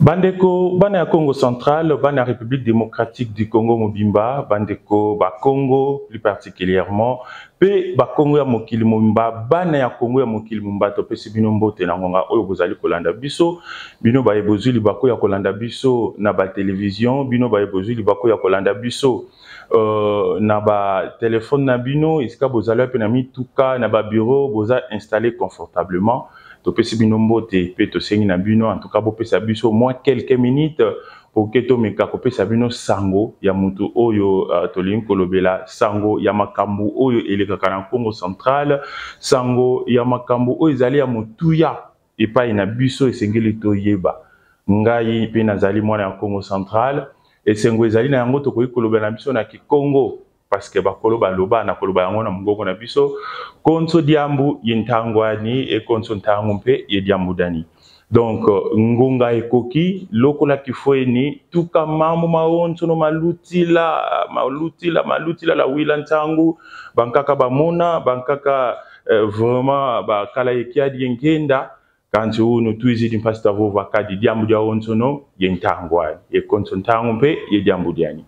Bandeko bana ya Congo central, bana ya République démocratique du Congo mobimba, bandeko ba Congo plus particulièrement, pe ba Congo ya mokili mobimba, bana ya Congo ya mokili mobimba, topesi bino mbote na ngonga oyo bozali kolanda biso, bino baye bozwi libaku ya kolanda biso na ba television, bino baye bozwi libaku ya kolanda biso na ba telefone na bino, esika bozali pe na mituka, na ba bureau, boza installé confortablement. Topesi bino mbote pe tosengi na bino, en tout cas bopesa biso moins quelques minutes pour que tomeka kopesa bino sango ya mutu oyo tolingi kolobela, sango ya makambo oyo elekaka na Congo central, sango ya makambo oyo ezali ya motuya epai na biso esengeli toyeba. Ngai pe nazali mwana ya Congo central, esengo ezali na yango tokoki kolobela na biso na Kikongo, parce que bakolo baloba na koloba yango na mongongo na biso, konso diambu ye ntangwani e konso ntangu mpe ye diambu dani. Donc ngonga ekoki lokola kifweni tuka mambo maonso no malutila malutila malutila la wila ntangu bankaka bamona bankaka vraiment bakala ekiadi yenkenda kanti unu tuizidi mpasi tavova kadi diambu dia onso no ye ntangwani ye konso ntangu mpe ye diambu diani.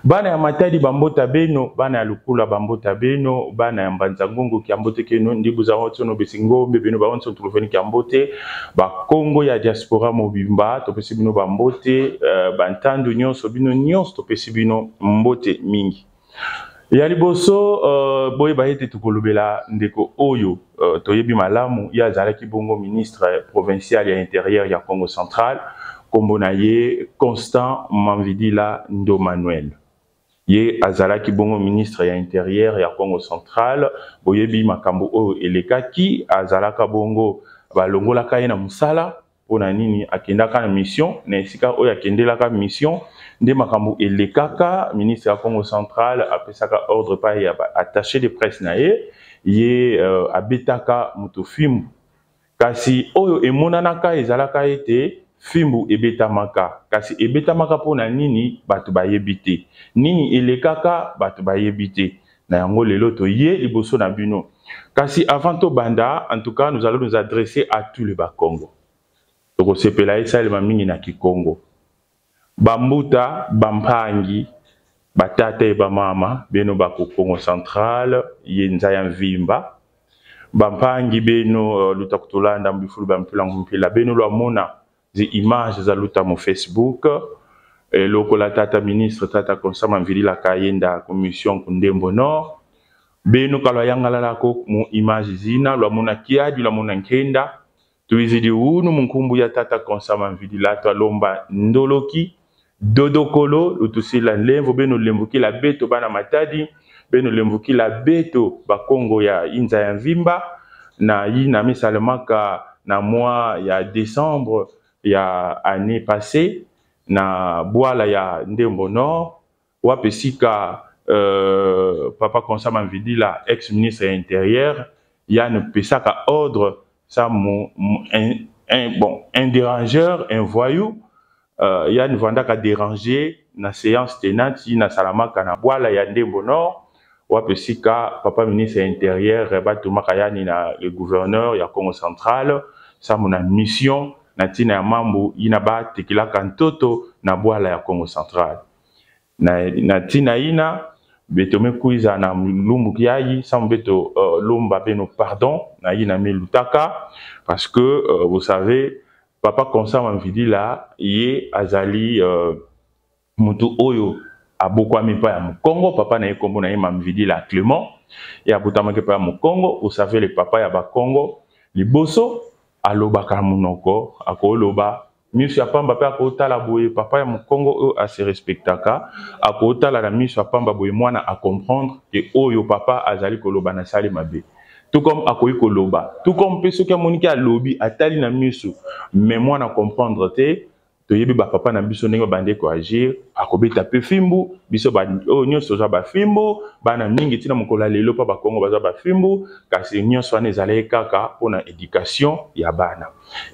Bana ya Matadi bambota beno, bana ya Lukula bambota beno, bana ya Mbanza Ngungu kiambote keno, ndibu za onso no besi ngombe beno ba onso tulufeni kiambote, ba Kongo ya diaspora mobimba topesi bino bambote, bantandu nyonso bino nyonso topesi bino mbote mingi. Ya liboso boyeba ete tokolobela ndeko oyo toyebi malamu, ye azalaki bongo ministre provincial ya intérieur ya Congo central, kombo na ye Constant Mamvidila Ndomanuel. Ye azalaki bongo ministre ya intérieur ya Congo central, boyebi makambo oyo elekaki, azalaka bongo balongolaka ye na mosala pona nini akendaka na mission, na esika oyo akendelaka mission nde makambo elekaka. Ministre ya Congo central apesaka ordre pa ya ba attaché de presse na ye, ye abetaka moto fimbu, kasi oyo emonanaka ezalaka ete fimbu ebetamaka, kasi ebetamaka pona nini bato bayebi te, nini elekaka bato bayebi te. Na yango lelo toye liboso na bino. Kasi avant tobanda, en tout cas nous allons nous adresser à tous les Bakongo. Tokosepela esalema mingi na Kikongo. Bambuta, bampangi, batata e bamama beno bako Congo central, ye nzaya mvimba. Bampangi beno luta kutulanda mbifulu ba mpila mpila beno lwa mona zi image za luta mu Facebook. Lokola tata ministre tata Constant Mamvidila kayenda commission ku Ndembo Nord. Beno kalwa yangalalako mu image zina lwa mona kiadi lwa mona nkenda. Tuizidi unu munkumbu ya tata Constant Mamvidila twalomba ndoloki dodokolo lutusila lemvo beno lembukila beto bana Matadi beno lembukila beto bakongo ya inza ya mvimba na yina misalemaka na mois ya décembre ya année passée na bwala ya Ndembo Nord wape sika papa Constant Mamvidila ex ministre ya intérieur ya ne pesaka ordre ça mo, mo, un, un, bon, un dérangeur, un voyou, ya ne vandaka déranger na séance tenante na salamaka na bwala ya Ndembo Nord wape sika papa ministre ya intérieur batumaka yani na le gouverneur ya Congo central ça mona mission na tina ya mambu ina ba tekelaka ntoto na bwala ya Congo central na tina ina beto mekuiza na lumbu kiayi sans beto lumba beno pardon na ina milutaka parce que vous savez papa Constant Mamvidila ye azali mutu oyo abokwami pa ya Mukongo, papa na ye kombo na ye Mamvidila Clément ye abotamaki pa ya Mukongo. Vous savez le papa ya Bakongo liboso alobaka munoko akoloba miso ya pamba pe akotala boye papa ya Mukongo oyo ase respectaka akotala na miso ya pamba boye mwana a comprendre que oyo papa azali koloba na sali mabe tout comme akoki koloba tout comme pe soki amoniki alobi atali na miso mais mwana comprendre te. Toyebi ba papa na biso ndenge babandi ko agir akobeta pe fimbu biso ba oyo nyonso toza ba fimbu bana mingi tina mokolo ya lelo pa Bakongo baza ba fimbu kasi nyonso wana ezalaki kaka mpona éducation ya bana.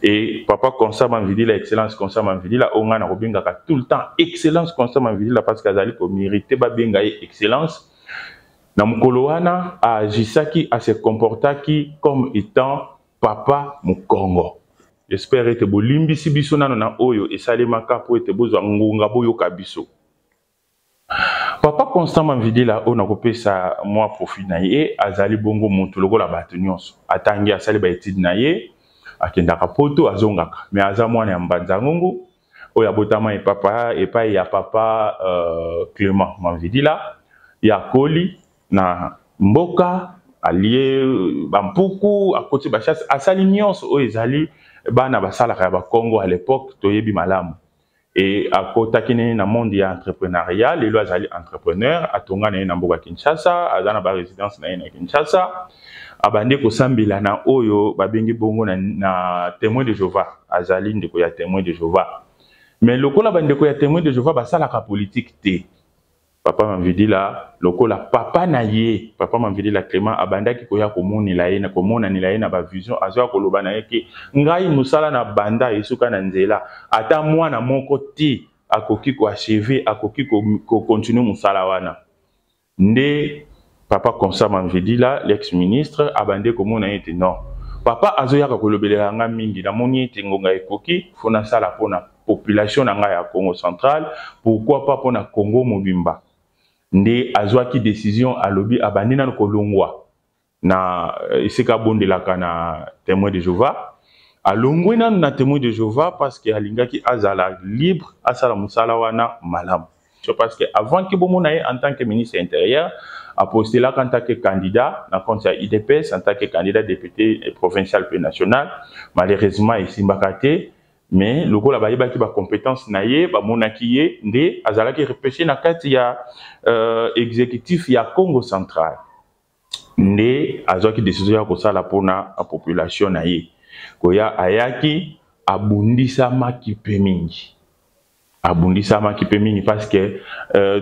Et papa Constant Mamvidila, excellence Constant Mamvidila, oyo ngai nakobengaka tout le temps excellence Constant Mamvidila parce que azali ko mériter babenga ye excellence. Na mokolo wana agisaki, a se comportaki comme étant papa Mukongo. J'espère ete bolimbisi biso nano na oyo esalemaka mpo ete bozwa ngonga boyoka biso. Papa Constant Mamvidila, oyo nakopesa mwa profil na ye, azali bongo moto lokola bato nyonso. Atangi, asali baétude na ye, akendaka Poto, azongaka. Mais aza mwana ya Mbanza Ngungu, oyo abotama epapa epai ya papa Clément Mamvidila. Ya koli na mboka, alie bampuku, akoti bachasse, asali nyonso oyo ezali bana basalaka ya Bakongo à l'époque, toyebi malamu. E akotaki nini na monde ya entrepreneuriat. Lelo azali entrepreneur, atonga na ye na mboka Kinshasa, aza na barésidence na ye na Kinshasa. Abandi kosambela na oyo babengi bongo na Témoin de Jéhovah. Azali ndeko ya Témoin de Jéhovah. Mais lokola bandeko ya Témoin de Jéhovah basalaka politique te, papa Mamvidila, lokola papa na ye, papa Mamvidila Clément, abandaki koya komonela ye na komonanela ye na bavision, azwa koloba na ye ke ngai mosala na banda esuka na nzela, ata mwana moko te akoki koachever, akoki kocontinuer mosala wana. Nde papa Constant Mamvidila, l'ex ministre, abandi komona ete non, papa azoyaka kolobelela nga mingi, namoni ete ngonga ekoki, fo nasala mpona population na ngai ya Congo Central, pourquoi pas mpona Congo mobimba. Nde azwaki décision, alobi abandi nano kolongwa na esika abondelaka na Témoin de Jéhovah. Alongwe nano na Témoin de Jéhovah parce que alingaki azala libre, asala mosala wana malamu. Parce que avant que bomona ye en tant que ministre intérieur, apostulaka en tant que candidat na compte ya UDPS, en tant que candidat député provincial pe national. Malheureusement esimbaka te, mais lokola bayebaki bacompétence na ye, bamonaki ye, nde azalaki repêché na kati ya exécutif ya Congo Central. Nde azwaki décision ya kosala mpona population na ye. Koya ayaki, abundisamaki mpe mingi, abundisamaki mpe mingi, parce que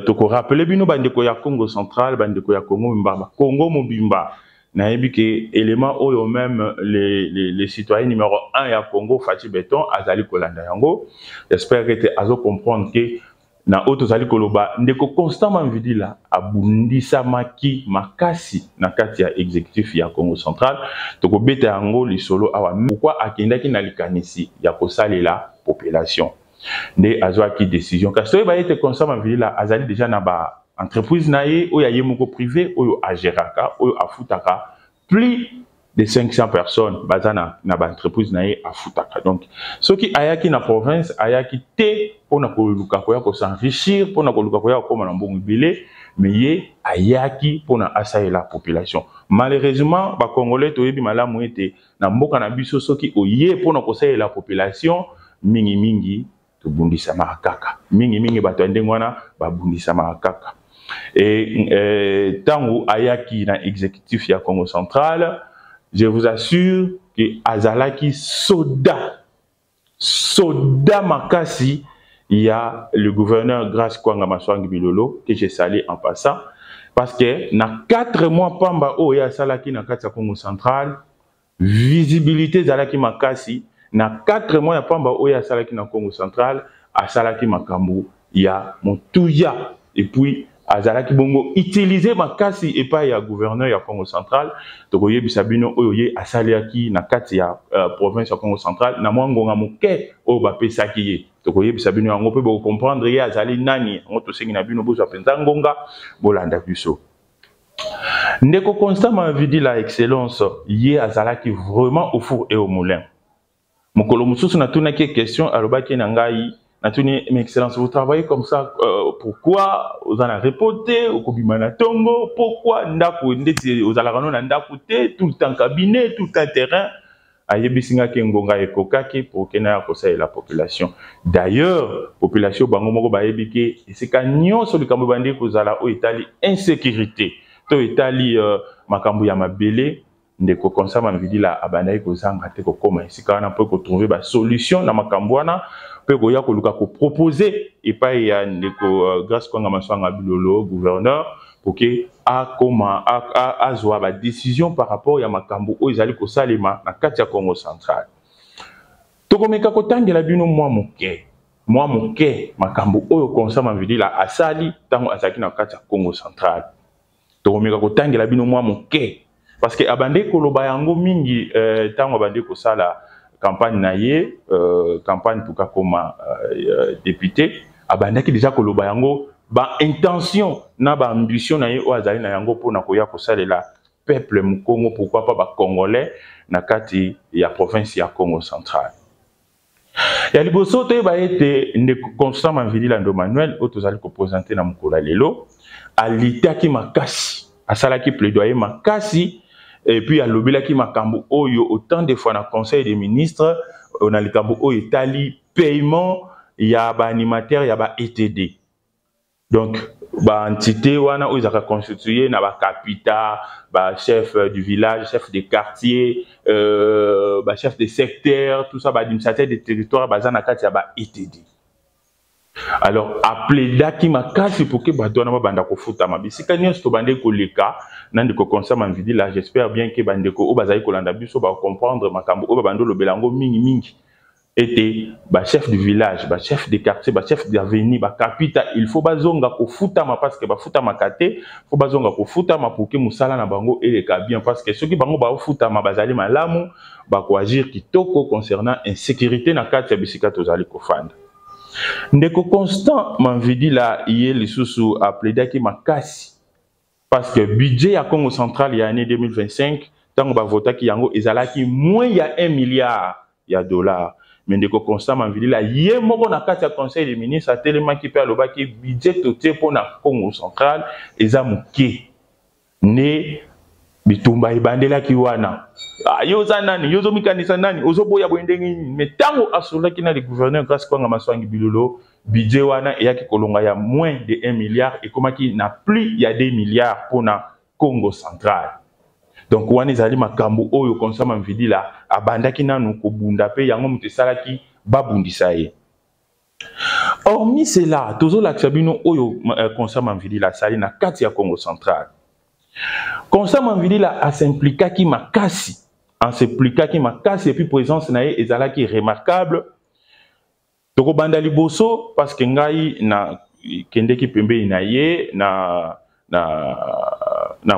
tokorappeler bino, bandeko ya Congo Central, bandeko ya Congo mobimba, Congo mobimba, nayebi ke élément oyo, même les citoyens numéro 1 ya Congo, Fatshi Béton, azali kolanda yango. J'espère ete azocomprendre ke na oyo tozali koloba, ndeko Constant Mamvidila abundisamaki makasi na kati ya exécutif ya Congo Central. Tokobeta yango lisolo awa, pourquoi akendaki na likanisi ya kosalela population. Nde azwaki décision. Kasi toyeba ete Constant Mamvidila azali déjà na ba entreprise na ye oyo aye moko privé, oyo agéraka, oyo afutaka plus de 500 personnes baza na baentreprise na ye afutaka. Donc soki ayaki na province, ayaki te mpona koluka koya kos'enrichir, mpona koluka koya kokóma na mbongo ebele, mais ye ayaki mpona asalela population. Malheureusement, Bacongolais toyebi malamu ete na mboka na biso, soki oye mpona kosalela population, mingimingi tobundisamaka kaka, mingimingi bato ya ndenge wana babundisamaka kaka. E ntango ayaki na exécutif ya Congo Central, je vous assure ke azalaki soda, soda makasi ya le gouverneur Grâce Kwanga Maswangi Bilolo, que je salue en passant, parce que na 4 mois pamba oyo asalaki na kati ya Congo Central, visibilité ezalaki makasi. Na 4 mois ya pamba oyo asalaki na Congo Central, asalaki makambo ya motuya, et puis azalaki bongo utiliser makasi epai ya gouverneur ya Congo Central. Tokoyebisa bino oyo ye asaliaki na kati ya province ya Congo Central na mwa ngonga moke oyo bapesaki ye. Tokoyebisa bino yango mpe bokocomprendre ye azali nani. Yango tosengi na bino bozwa mpenza ngonga bolanda biso. Ndeko Constant Mavidila, excellence, ye azalaki vraiment au four et au moulin. Mokolo mosusu natunaki question, alobaki na ngai, natuni: "Mais excellence, vous travaillez comme ça, pourquoi oza na repos te, okobima na ntongo, pourquoi ndako ndeti ozalaka no na ndako te, tout le temps cabinet, tout le temps terrain?" Ayebisi ngaki ngonga ekokaki po okende ya kosalela population. D'ailleurs, population bango moko bayebi ke esika nyonso likambo ebandi kozala oyo etali insécurité to etali makambo ya mabele, ndeko Constant Mamvidila abandaki kozanga te kokóma esika wana mpo kotrouver basolution na makambo wana, mpe koya koluka koproposer epai ya ndeko Grâce Kwanga Maswanga Bilolo, gouverneur, po ke akoma azwa badécision par rapport ya makambo oyo ezali kosalema na kati ya Congo Central. Tokomeka kotangela bino mwa moke mwa moke makambo oyo Constant Mamvidila asali ntango azalaki na kati ya Congo Central. Tokomeka kotangela bino mwa moke parce que abandi koloba yango mingi ntango abandi kosala campagne na ye, campagne pour akoma député, abandaki déjà koloba yango, ba intention na ba ambition na ye oyo azali na yango mpona koya kosalela peuple mokongo, pourquoi pas bacongolais na kati ya province ya Congo Central. Ya liboso, toyeba ete ndeko Constant Mamvili Lando Manuel oyo tozali koprésenter na mokolo ya lelo alitaki makasi, asalaki plaidoyer makasi et puis alobelaki makambo oyo autant de fois na conseil des ministres, na likambo oyo etali paiement ya baanimateur ya ba ETD. Donc baentité wana oyo ezalaka constitué na bakapita, bachef du village, chef de quartier, bachef de secteur, tout ça, baadministrateur de territoire, baza na kati ya ba ETD. Alors aplaidaki makasi pour que bato wana babanda kofutama. Bisika nyonso tobandi koleka na ndeko Constant Mamvidila, j'espère bien que bandeko oyo bazali kolanda biso bacomprendre makambo oyo babandi olobela yango mingimingi, ete bachef du village, bachef de quartier, bachef d'avenue, bakapita, il faut bazonga kofutama, parce que bafutamaka te. Faut bazonga kofutama pour que mosala na bango eleka bien, parce que soki bango baofutama, bazali malamu, bakoagir kitoko concernant insécurité na kati ya bisika tozali kofanda. Ndeko Constant Mamvidila ye lisusu aplaidaki makasi parce que budget ya Congo Central ya année 2025, ntango bavotaki yango, ezalaki moins ya 1 milliard ya dollar. Mais ndeko Constant Mamvidila ye moko na kati ya conseil des ministres atelemaki mpe alobaki budget totie mpona Congo Central eza moke. Nde bitumba ebandelaki wana: ah, yo oza nani? Yo ozomikanisa nani? Ozoboya boye ndenge nini? Mais ntango asololaki na le gouverneur Grâce Kwanga Maswangi Bilolo, budget wana eyaki kolonga ya moins de 1 milliard, ekomaki na plus ya 2 milliards mpona Congo Central. Donc wana ezali makambo oyo Constant Mamvidila abandaki nanu kobunda, mpe yango moto esalaki babundisa ye. Hormis cela, tozolakisa bino oyo Constant Mamvidila asali na kati ya Congo Central. Constant Mamvidila as'impliquaki makasi, as'impliquaki makasi et puis présence na ye ezalaki remarquable. Tokobanda liboso parce que ngai na kendeki pembeni na ye na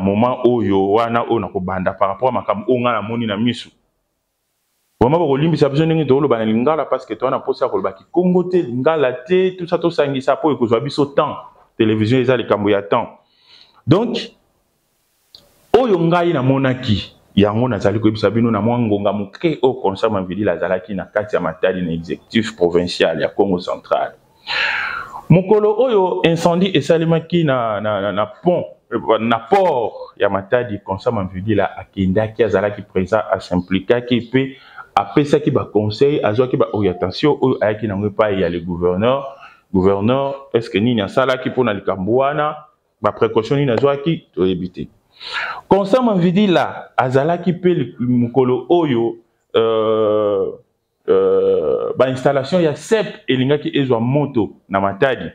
moment oyo wana oyo nakobanda par rapport a makambo oyo ngai namoni na miso. Vraiment, bakolimbisa biso ndenge tokoloba na lingala, parce que toza na mposa ya koloba kikongo te, lingala te, tout ça tosangisa mpo ekozwa biso temps. Télévision eza likambo ya temps. Donc oyo ngai namonaki yango nazali koyebisa bino na mwa ngonga moke oyo Constant Mamvidila azalaki na kati ya Matadi, na exécutif provincial ya Congo Central. Mokolo oyo incendie esalemaki na pont, na port ya Matadi, Constant Mamvidila akendaki, azalaki présent, as'impliquaki mpe apesaki baconseil, azwaki baorientation oyo ayaki nango epai ya le gouverneur. Gouverneur, est ce que nini asalaki mpona likambo wana, baprécaution nini azwaki, toyebi te. Constant Mamvidila azalaki mpe mokolo oyo bainstallation ya SEP elingaki ezwa moto na Matadi.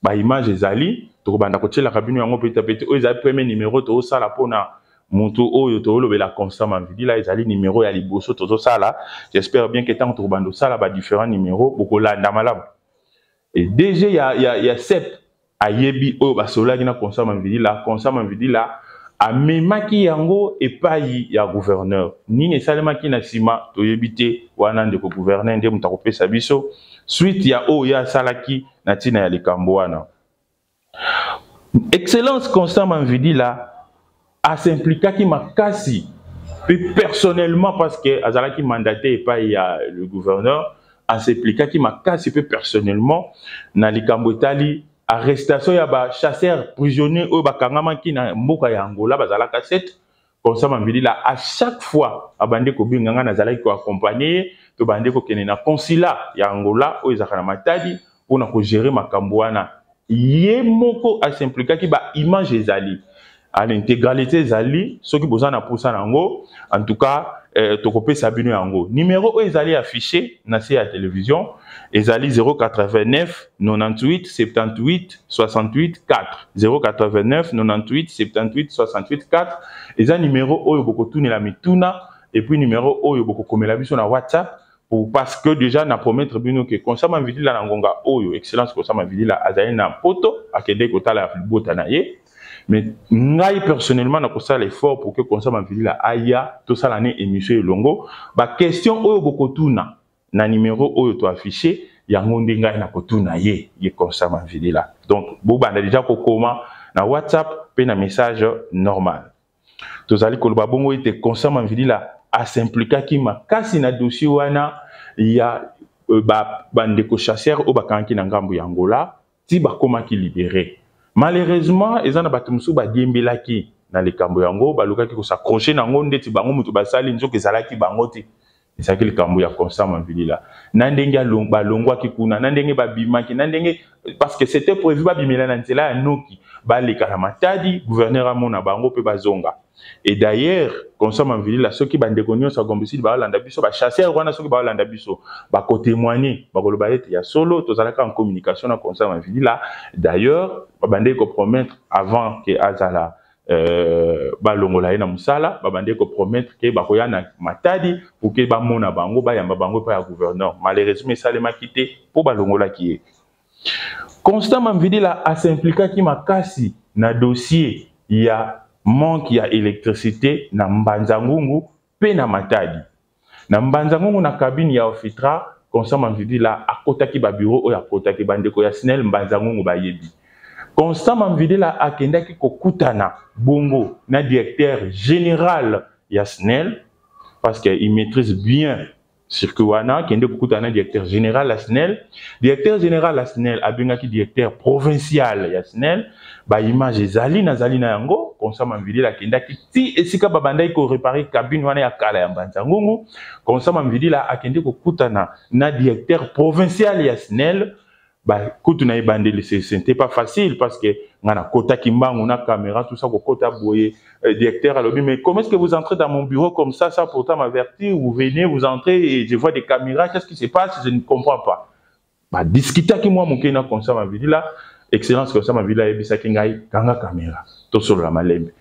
Baimage ezali, tokobanda kotielaka bino yango pete pete. Oyo ezali premier numéro tozosala mpona moto oyo tozolobela, Constant Mamvidila. Ezali numéro ya liboso tozosala. J'espère bien que ntango tokobanda kosala badifférent numéro, bokolanda malamu. E DG ya SEP ayebi oyo basololaki na Constant Mamvidila. Constant Mamvidila amemaki yango epai ya gouverneur. Nini esalemaki na nsima, toyebi te. Wana ndeko gouverneur nde moto akopesa biso suite ya oyo ye asalaki na ntina ya likambo wana. Excellence Constant Mamvidila as'impliquaki makasi mpe personnellement, parce que azalaki mandaté epai ya le gouverneur, as'impliquaki makasi mpe personnellement na likambo etali arrestation ya bachasseur prisonnier oyo bakangamaki na mboka ya Angola, bazalaka 7. Constant Mamvidila à chaque fois abandi kobenga ngai, nazalaki koaccompagner ye, tobandi kokende na consulat ya Angola oyo ezalaka na Matadi mpona kogérer makambo wana. Ye moko as'impliquaki. Baimage ezali à l'intégralité, ezali soki boza na posa na yango. En tout cas, tokopesa bino yango. Numéro oyo ezali affiché na se ya télévision ezali 089 98 78 68 4, 089 98 78 68 4. Eza numéro oyo bokotunela mituna et puis numéro oyo bokokomela biso na WhatsApp pour, parce que déjà na promettre bino que Constant Mamvidila, na ngonga oyo, excellence Constant Mamvidila azali na Poto, akende kotala libota na ye. Mais ngai personnellement nakosala effort pour que Constant Mamvilila aya, tosala ne émission elongo. Ba question oyo bokotuna na numéro oyo to affiché, yango nde ngai nakotuna ye, ye Constant Mamvilila. Donc bobanda déjà kokoma na WhatsApp pe na message normal. Tozali koloba bongo ete Constant Mamvilila asimplikaki makasi na dossier wana ya bandeko chasseur oyo bakangaki na ngambo ya Angola ti bakomaki libéré. Malheureusement, eza na bato mosusu badiembelaki na likambo yango, balukaki kos'accrocher nango ndeti bango moto basali, nzoka ezalaki bango te, ezalaki likambo ya Constant Mamvilila, na ndenge balongwaki kuna, na ndenge babimaki, na ndenge, parce que c'était prévu babimela na nzela ya Noki, baleka na Matadi, gouverneur amona bango mpe bazonga. Et d'ailleurs, Constant Mamvilila, soki bandeko nyonso ya Gombe Sud baolanda biso, bachasseur wana soki baolanda biso, bakotémoigner, bakoloba ete ya solo tozalaka en communication na Constant Mamvilila. D'ailleurs, babandeki kopromettre avant ke azala balongola ye na mosala, babandeki kopromettre ke bakoya na Matadi pour ke bamona bango, bayamba bango epai ya gouverneur. Malheureusement, esalemaki te mpo balongolaki ye. Constant Mamvilila asimplikaki makasi na dossier ya manque ya électricité na Mbanza-Ngungu mpe na Matadi. Na Mbanza-Ngungu, na cabine ya Ofitra, Constant Mamvilila akotaki babureau oyo akotaki, bandeko ya SNEL Mbanza-Ngungu bayebi. Constant Mamvilila akendaki kokutana bongo na directeur général ya SNEL, parce que il maîtrise bien circuit wana. Akende kokutana na directeur général ya SNEL. Directeur général ya SNEL abengaki directeur provincial ya SNEL. Baimage ezali, nazali na yango. Constant Mamvilila akendaki ti esika babandaki koréparer cabine wana ya kala ya Mbanza Ngungu. Constant Mamvilila akende kokutana na directeur provincial ya SNEL. Kutu na ebandeli, ce n'était pas facile, parce que nga nakotaki mbangu na caméra, tout ça. Kokota boye, directeur alobi: «Mais comment est-ce que vous entrez dans mon bureau comme ça, sans pourtant m'avertir? Vous venez, vous entrez et je vois des caméras, qu'est-ce qui se passe? Je ne comprends pas.» Badiscutaki mwa moke na Constant Mamvilila. Excellence Constant Mamvilila ayebisaki ngai: «Kanga caméra, tosolola malembe.»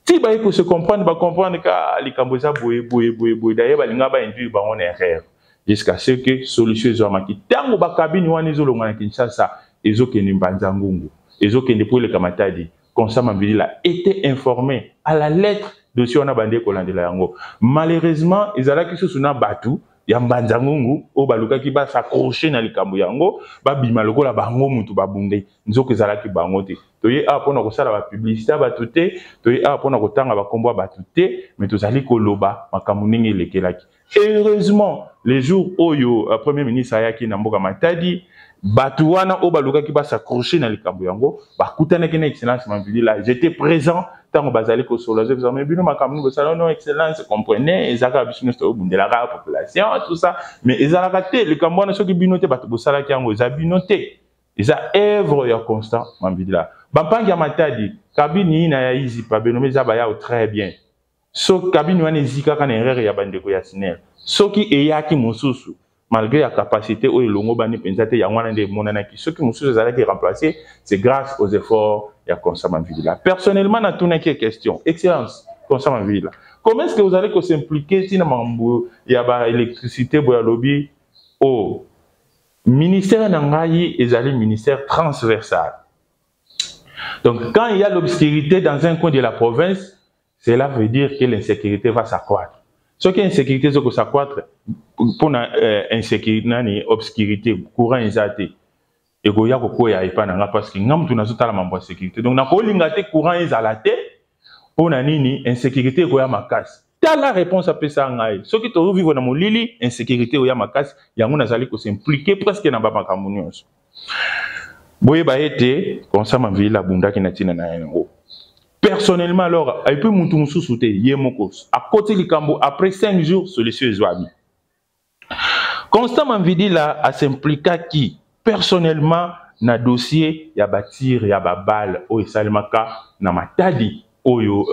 Ti baye kose comprendre, bacomprendre ka likambo eza boye, boye, boye, boye. D'ailleurs, balinga bainduire bango na erreur jusqu'à ce que solution ezwamaki. Ntango bakabini wana ezolongwa na Kinshasa, ezokende Mbanza Ngungu, ezokende po eleka Matadi, Constant Mamvilila était informé à la lettre. Dossier wana bande kolandela yango. Malheureusement, ezalaki susu na bato ya Mbanza Ngungu oyo balukaki bas'accrocher na likambo yango, babima lokola bango mutu babunde, nzoka ezalaki bango te. Toye awa mpona kosala bapublicité ya bato te, toye awa mpona kotanga bakombo ya bato te, mais tozali koloba makambo ndenge elekelaki. Heureusement, les jours oyo premier ministre ayaki na mboka Matadi, bato wana oyo balukaki bas'accrocher na likambo yango bakutanaki na excellence Mamvilila. J'étais présent ntango bazali kosolola. Mais bino, makambo nini bosala? «Non, excellence, comprenez, ezalaka biso nyonso tobundelaka population, tout ça, mais ezalaka te likambo wana soki bino te bato bosalaki yango, eza bino te, eza œuvre ya Constant Mamvilila.» Bampangi ya Matadi, cabine na ya Izipa benome eza bayao très bien. So cabine wana ezikaka na erreur ya bandeko ya SNEL. Soki eyaki mosusu, malgré ya capacité oyo elongo bani mpenza te, yango wana nde emonanaki. Soki mosusu ezalaki remplacé, c'est grâce aux efforts ya Constant Mamvilila. Personnellement, natunaki question: «Excellence Constant Mamvilila, comment est-ce que vous allez s'impliquer ntina makambo ya baélectricité boye?» Alobi: «O ministère na ngai ezali ministère transversal. Donc quand il y a l'obscurité dans un coin de la province, cela veut dire que l'insécurité va s'accroître. Soki insécurité ezoko s'accroître mpona insécurité nani, obscurité, courant eza te, ekoya kokwea epai na nga, parce que nga mutu nazotala mambo ya sécurité. Donc nakolinga te courant ezala te. Mpona nini? Insécurité ekoya makasi.» Tala réponse apesa ngai: «Soki tozovivre na molili, insécurité oya makasi. Yango nazali kos'impliquer presque na bamakambo nyonso.» Boyeba ete Constant Mamvilila abundaki na ntina na yango personnellement. Alors, et puis mutu mosusu te, ye moko akoti likambo. Après 5 jours, solution ezwami. Constant Mamvilila asimplikaki personnellement na dossier ya batirs ya baballes oyo esalemaka na Matadi, oyo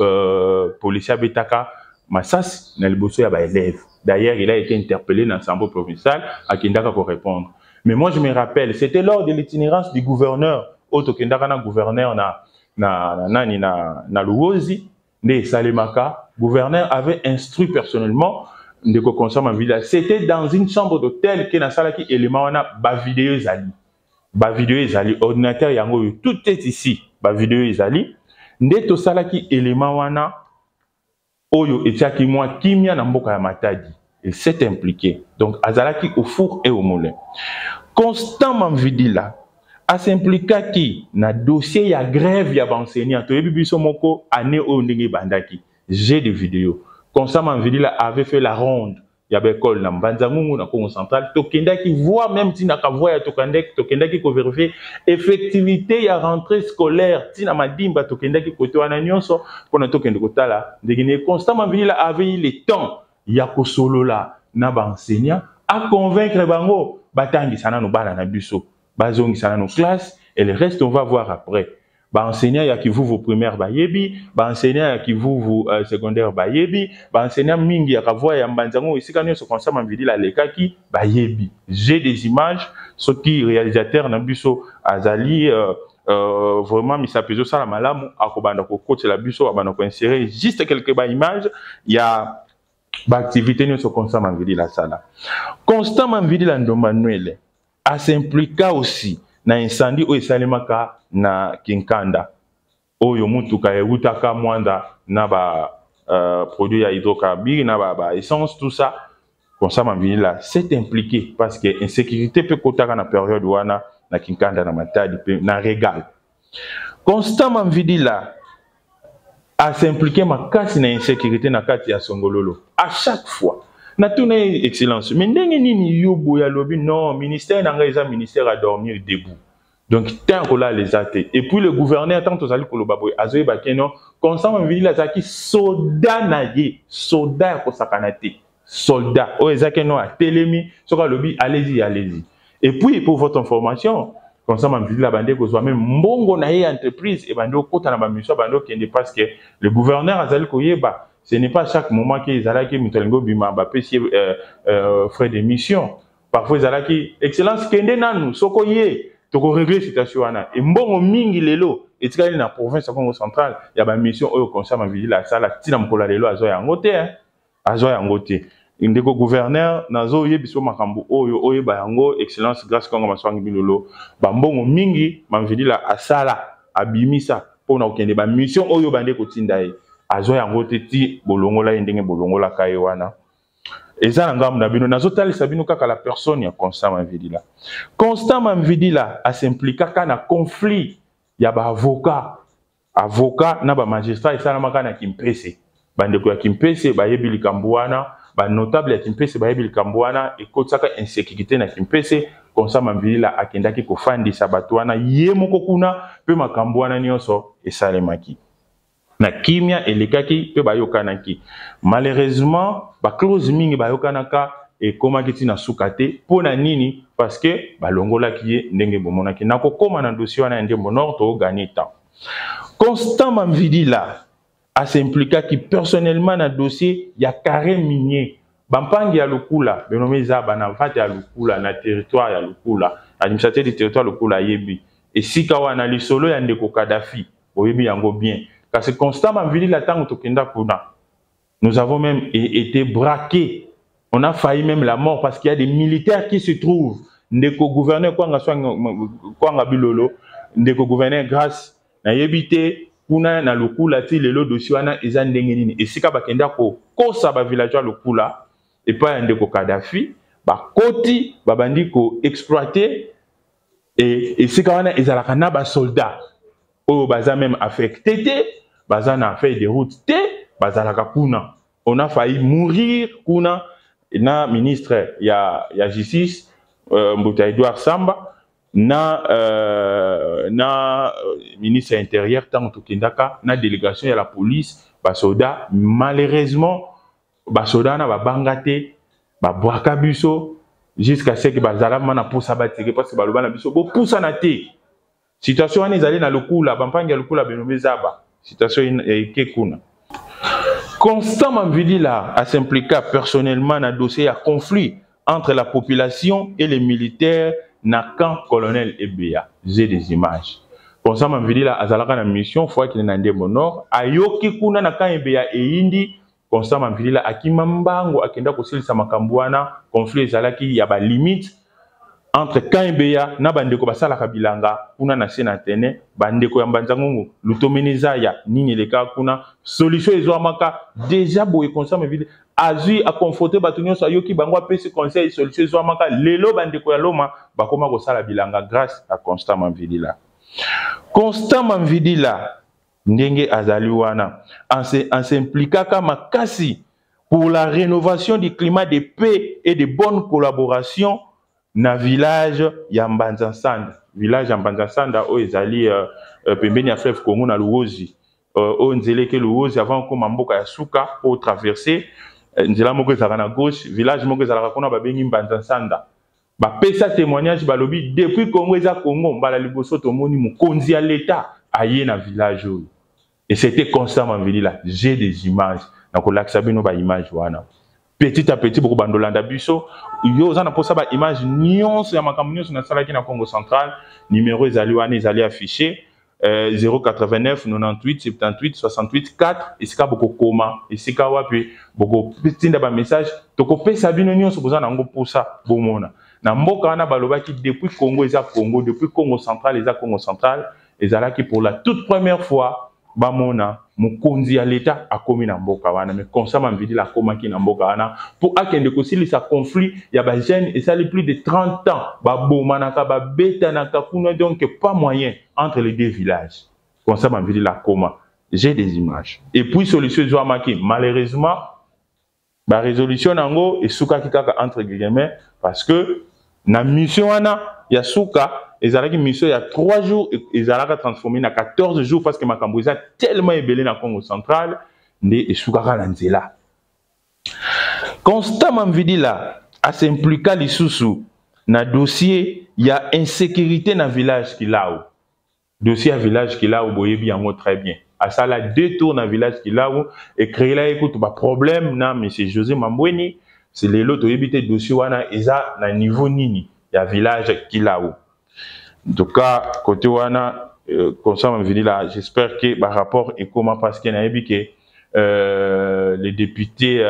policier abetaka masasi na liboso ya baélève. D'ailleurs, il a été interpellé dans l'assemblée provinciale, akendaka korépondre. Mais moi, je me rappelle, c'était lors de l'itinérance du gouverneur, oyo tokendaka na gouverneur na nani, na Luozi nde esalemaka. Gouverneur avait instruit personnellement ndeko Constant Mamvilila. C'était dans une chambre d'hôtel ke nasalaki élément wana. Bavideo ezali, bavideo ezali, ordinateur yango oyo, tout est ici, bavideo ezali. Nde tosalaki élément wana oyo etiaki mwa kimia na mboka ya Matadi. Il s'est impliqué. Donc azalaki au four et au moulin. Constant Mamvidila as'impliquaki na dossier ya grève ya baenseignant. Toyebi biso moko année oyo ndenge ebandaki. J'ai des vidéos. Constant Mamvidila avait fait la ronde ya baekole na Mbanza Ngungu, na Congo Central. Tokendaki voir même ntina Kavoya, tokendaki kovérifier effectivité ya rentrée scolaire ntina Madimba. Tokendaki kote wana nyonso mpona tokende kotala ndenge nini Constant Mamvidila avait eu le temps ya kosolola na baenseignant, aconvaincre bango batangisa nano bana na biso, bazongisa nano classe et le reste, on va voir après. Baenseignant ya Kivuvu primaire bayebi, baenseignant ya Kivuvu secondaire bayebi, baenseignant mingi ya Kavoya, ya Mbanzango, esika nyonso Constant Mamvidila alekaki bayebi. J'ai des images. Soki réalisateur na biso azali vraiment misapo ezosala malamu, akobanda kokotela biso, abanda koinsérer juste quelques baimage ya baactivité nyonso Constant Mamvidila asala. Constant Mamvidila Ndomba Nwele as'impliqua aussi na incendie oyo esalemaka na Kinkanda, oyo mutuka eutaka Mwanda na ba produit ya hydrocarbure na ba essence, tout ça. Constant Mamvidila s'est impliqué parce que insécurité mpe kotaka na période wana na Kinkanda, na Matadi mpe na Regal. Constant Mamvidila as'impliqué makasi na insécurité na kati ya Songololo. À chaque fois natuna ye: "Excellence, mais ndenge nini yo boye?" Alobi: "Non, ministère na ngai eza ministère à dormir debout, donc tant kolala eza te." Et puis le gouverneur, tant tozali koloba boye, azoyeba ke non, Constant Mamvidila azalaki soda na ye, soda ya kosakana te, soldat oyo ezaki no atelemi, soki alobi "allez-y", allez-y. Et puis, pour votre information, Constant Mamvidila abandi kozwa même mbongo na ye entreprise, ebandi okota na bamission, abandi okende, parce que le gouverneur azali koyeba, ce n'est pas chaque moment ke ezalaki moto alingi obima, bapesi ye frais de mission. Parfois ezalaki: "Excellence, kende nanu, soko ye tokorégler situation wana." Embongo mingi lelo etikali na province ya Congo Central ya bamission oyo Constant Mamvidila asala, ntina mokolo ya lelo azwa yango te, azwa yango te. Ndeko gouverneur, nazoyebisa makambo oyo, oyeba yango. Excellence Grâce Kongo Maswangi Bilolo, bambongo mingi Mamvidila asala, abimisa mpona kokende bamission oyo bande kotinda ye, azwa yango te ti bolongola ye ndenge bolongolaka ye wana. Eza na ngambo na bino, nazotalisa bino kaka la personne ya Constant Mamvidila. Constant Mamvidila as'impliquaka na conflit ya baavocat, avocat na bamagistrat esalamaka na Kimpese. Bandeko ya Kimpese bayebi likambo wana, banotable ya Kimpese bayebi likambo wana. Ekotisaka insécurité na Kimpese. Constant Mamvidila akendaki kofandisa bato wana ye moko kuna, mpe makambo wana nyonso esalemaki na kimia, elekaki mpe bayokanaki. Malheureusement, baclause mingi bayokanaka ekomaki ntina suka te. Mpo na nini? Parce que balongolaki ye ndenge bomonaki. Nakokóma na dossier wana ya Ndembo Nord, togagner temps. Constant Mamvidila as'impliquaki personnellement na dossier ya carré minier, bampangi ya Lukula, benome eza bana vate ya Lukula na territoire ya Lukula. Administrateur du territoire Lukula ayebi esika wana, lisolo ya ndeko Kadafi, oyebi yango bien. Kasi Constant Mamvidila, ntango tokenda kuna, nous avons même été braqués, on a failli même la mort, parce qu'il y a des militaires qui se trouvent. Ndeko gouverneur Kwanga, Kwanga Bilolo, ndeko gouverneur Grâce, nayebi te kuna na Lukula ti lelo dossier wana eza ndenge nini, esika bakenda kokosa bavillageois Lukula epai ya ndeko Kadafi, bakoti, babandi koexploiter. E esika wana ezalaka na basoldat oyo baza même affecté te, baza na feuille de route te, bazalaka kuna. On a failli mourir kuna na ministre ya justice, Mbuta Edouard Samba, na ministre intérieur. Ntango tokendaka na délégation ya la police, basoda, malheureusement basoda wana babanga te, babwaka biso jusqu'à ce que bazala na posa batike, parce que baloba na biso bopusana te. Situation wana ezali na Lukula, bampangi ya Lukula, benombe zaba, situation eke kuna. Constant Mamvidila s'impliqua personnellement dans le dossier ya conflit entre la population et les militaires na camp colonel Ebeya. J'ai des images. Constant Mamvidila azalaka na mission fois qu'il na Ndembo Nord, ayoki kuna na camp Ebeya eyindi. Constant Mamvidila akima mbango, akenda kosilisa makambo wana. Conflit ezalaki ya ba limite Entre Kaimbeya na bandeko basalaka bilanga kuna na se na tene, bandeko ya Mbanza Ngungu, Lutomene Zaya, nini eleka kuna, solution ezwamaka déjà boye. Constant Mavili azwi aconforte bato nyonso, ayoki bango, apesi conseil, solution ezwamaka. Lelo bandeko ya Loma bakoma kosala bilanga grâce à Constant Mamvidila. Constant Mamvidila, ndenge azali wana, as'impliquaka makasi pour la rénovation du climat de paix et de bonne collaboration na village ya Mbanza Sanda. Village ya Mbanza Sanda oyo ezali pembeni ya fleuve Congo na Luozi, oyo nzela eke Luozi, avant okóma mboka ya suka po traverser nzela moko ezalaka na gauche, village moko ezalaka kuna babengi Mbanza Sanda. Bapesa témoignage, balobi depuis Congo eza Congo, mbala liboso tomoni mokonzi ya leta aye na village oyo, et c'était Constant Mamvilila. J'ai des images, nakolakisa bino baimage wana petit à petit. Bokobanda olanda biso. Yo oza na mposa baimage nyonso ya makambo nyonso nasalaki na Congo Central, numéro ezali wana, ezali affiché, 089 98 78 68 4, esika bokokoma, esika wapi bokotinda bamessage, tokopesa bino nyonso boza nango mposa bomona na mboka wana. Balobaki depuis Congo eza Congo, depuis Congo Central eza Congo Central, ezalaki pour la toute première fois bamona mokonzi ya leta akomi na mboka wana. Mais Constant Mamvidila akomaki na mboka wana mpo akende kosilisa conflit ya bajeune esali plus de 30 ans, babomanaka, babetanaka kuna, donc pas moyen entre les deux villages. Constant Mamvidila akoma, j'ai des images, et puis solution ezwamaki. Malheureusement, barésolution yango esukaki kaka entre guillemets, parce que na mission wana ya suka ezalaki mission ya 3 jours, ezalaka transformé na 14 jours, parce que makambo eza tellement ebele na Congo Central nde esukaka na nzela. Constant Mamvidila as'impliqua lisusu na dossier ya insécurité na village Kilau. Dossier ya village Kilau, boyebi yango très bien. Asala deux tours na village Kilau, ecréela ye kutu baproblème na monsieur José Mambweni. C'est lelo toyebi te dossier wana eza na niveau nini ya village Kilau. En tout cas, côté wana, Constant Mamvidila, j'espère que barapport ekoma, parce que nayebi ke les députés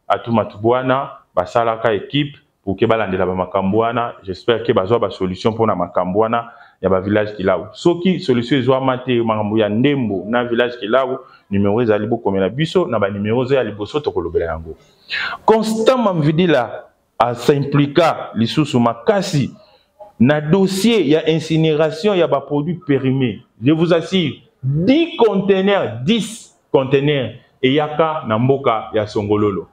Atou Matubuana basalaka équipe pour ke balandela bamakambo wana. J'espère ke bazwa basolution mpona makambo wana ya bavillage Kilau. Soki solution ezwama te, makambo ya ndembo na village Kilau, numéro ezali, bokomela biso na banumero oyo ya liboso, tokolobela yango. Constant Mamvidila as'impliqua lisusu makasi na dossier ya incinération ya baproduit périmés. Je vous assure, 10 conteneurs, 10 conteneurs eyaka na mboka ya Songololo,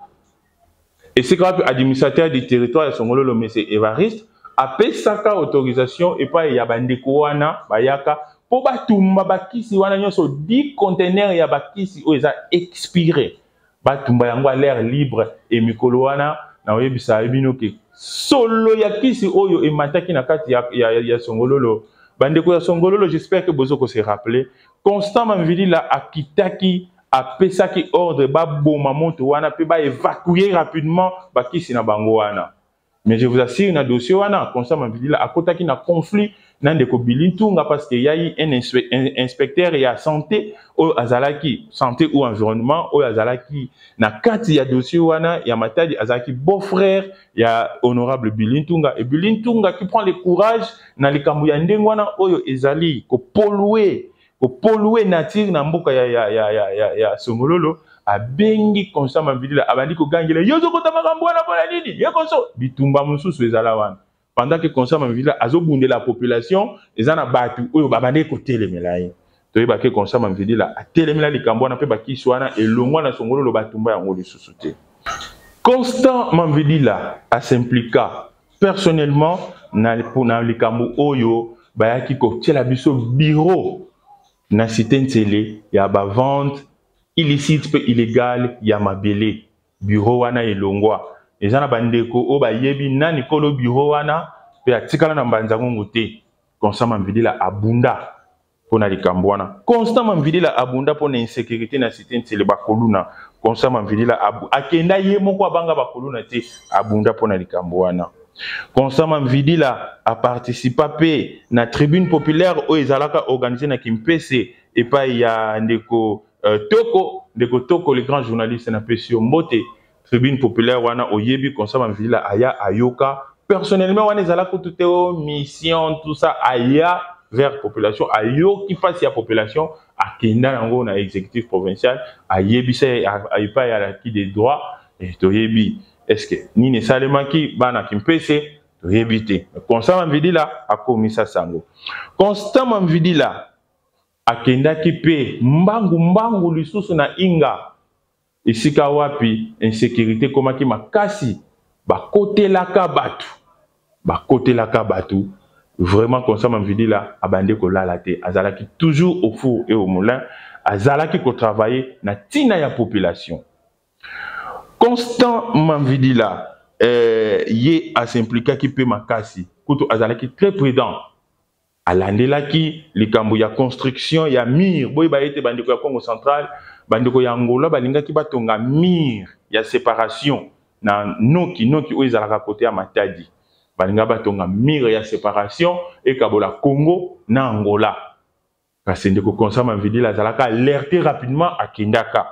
esika wapi administrateur du territoire ya Songololo, monsieur Evariste, apesaka autorisation epai ya bandeko wana bayaka mpo batumba bakisi wana nyonso. 10 conteneur ya bakisi oyo eza expiré, batumba yango à l'air libre. E mikolo wana, nakoyebisa bino ke solo ya kisi oyo emataki na kati ya Songololo. Bandeko ya Songololo, j'espère que bozo kose rappeler, Constant Mamvilila akitaki, apesaki ordre baboma moto wana mpe baévacue rapidement bakisi na bango wana. Mais je vous assure, na dossier wana, Constant Mamvilila akotaki na conflit na ndeko Bili Ntunga, parce que yai un inspecteur ya santé oyo azalaki, santé ou environnement, oyo azalaki na kati ya dossier wana ya Matadi, azalaki beau-frère ya honorable Bili Ntunga. Et Bili Ntunga qui prend le courage na likambo ya ndenge wana oyo ezali kopolluer nature na mboka ya Songololo, abengi Constant Mamvilila, abandi kogangela: "Yo ozokota makambo wana mpona nini?" Ye konso bitumba mosusu ezala wana, pendant que Constant Mamvilila azobundela population, eza na bato oyo babandeki kotelemela ye. Toyebaki Constant Mamvilila atelemela likambo wana mpe bakisi wana elongwa na Songololo, batumba yango lisusu te. Constant Mamvilila as'impliqua personnellement na likambo oyo bayaki kotiela biso bureau na cité Ntsele ya bavente illicite mpe illégale ya mabele. Bureau wana elongwa, eza na bandeko oyo bayebi nani kolo bureau wana mpe atikala na Mbanza Ngongo te. Constant Mamvilila abunda mpona likambo wana. Constant Mamvilila abunda mpona insécurité na cité Ntsele, bakoluna. Constant Mamvilila akenda ye moko, abanga bakoluna te, abunda mpona likambo wana. Constant Mamvidila aparticipa mpe na tribune populaire oyo ezalaka organisé na Kimpese epai ya ndeko Toko, ndeko Toko le grand journaliste, napesi yo mbote. Tribune populaire wana, oyebi, Constant Mamvidila aya, ayoka. Personnellement, wana ezala kutu te o mission, tout ça. Aya vers population, ayoki mpasi ya population, akenda yango na exécutif provincial, ayebisa epai alaki de droit. Toyebi est ce que nini esalemaki, bana Kimpese, toyebi te. Constant Mamvidila akomisa sango. Constant Mamvidila akendaki mpe mbangu mbangu lisusu na Inga, esika wapi insécurité ekomaki makasi, bakotelaka bato, bakotelaka bato vraiment. Constant Mamvidila abandi kolala te, azalaki toujours au four et au moulin, azalaki kotravailler na ntina ya population. Constant Mamvidila, ye as'impliquaki mpe makasi kutu, azalaki très prudent, alandelaki likambo ya construction ya mur. Boyeba ete bandeko ya Congo Central, bandeko ya Angola balingaki batonga mur ya séparation na Noki Noki oyo ezalaka côté ya Matadi. Balinga batonga mur ya séparation ekabola Congo na Angola. Kasi ndeko Constant Mamvidila azalaka alerte rapidement, akendaka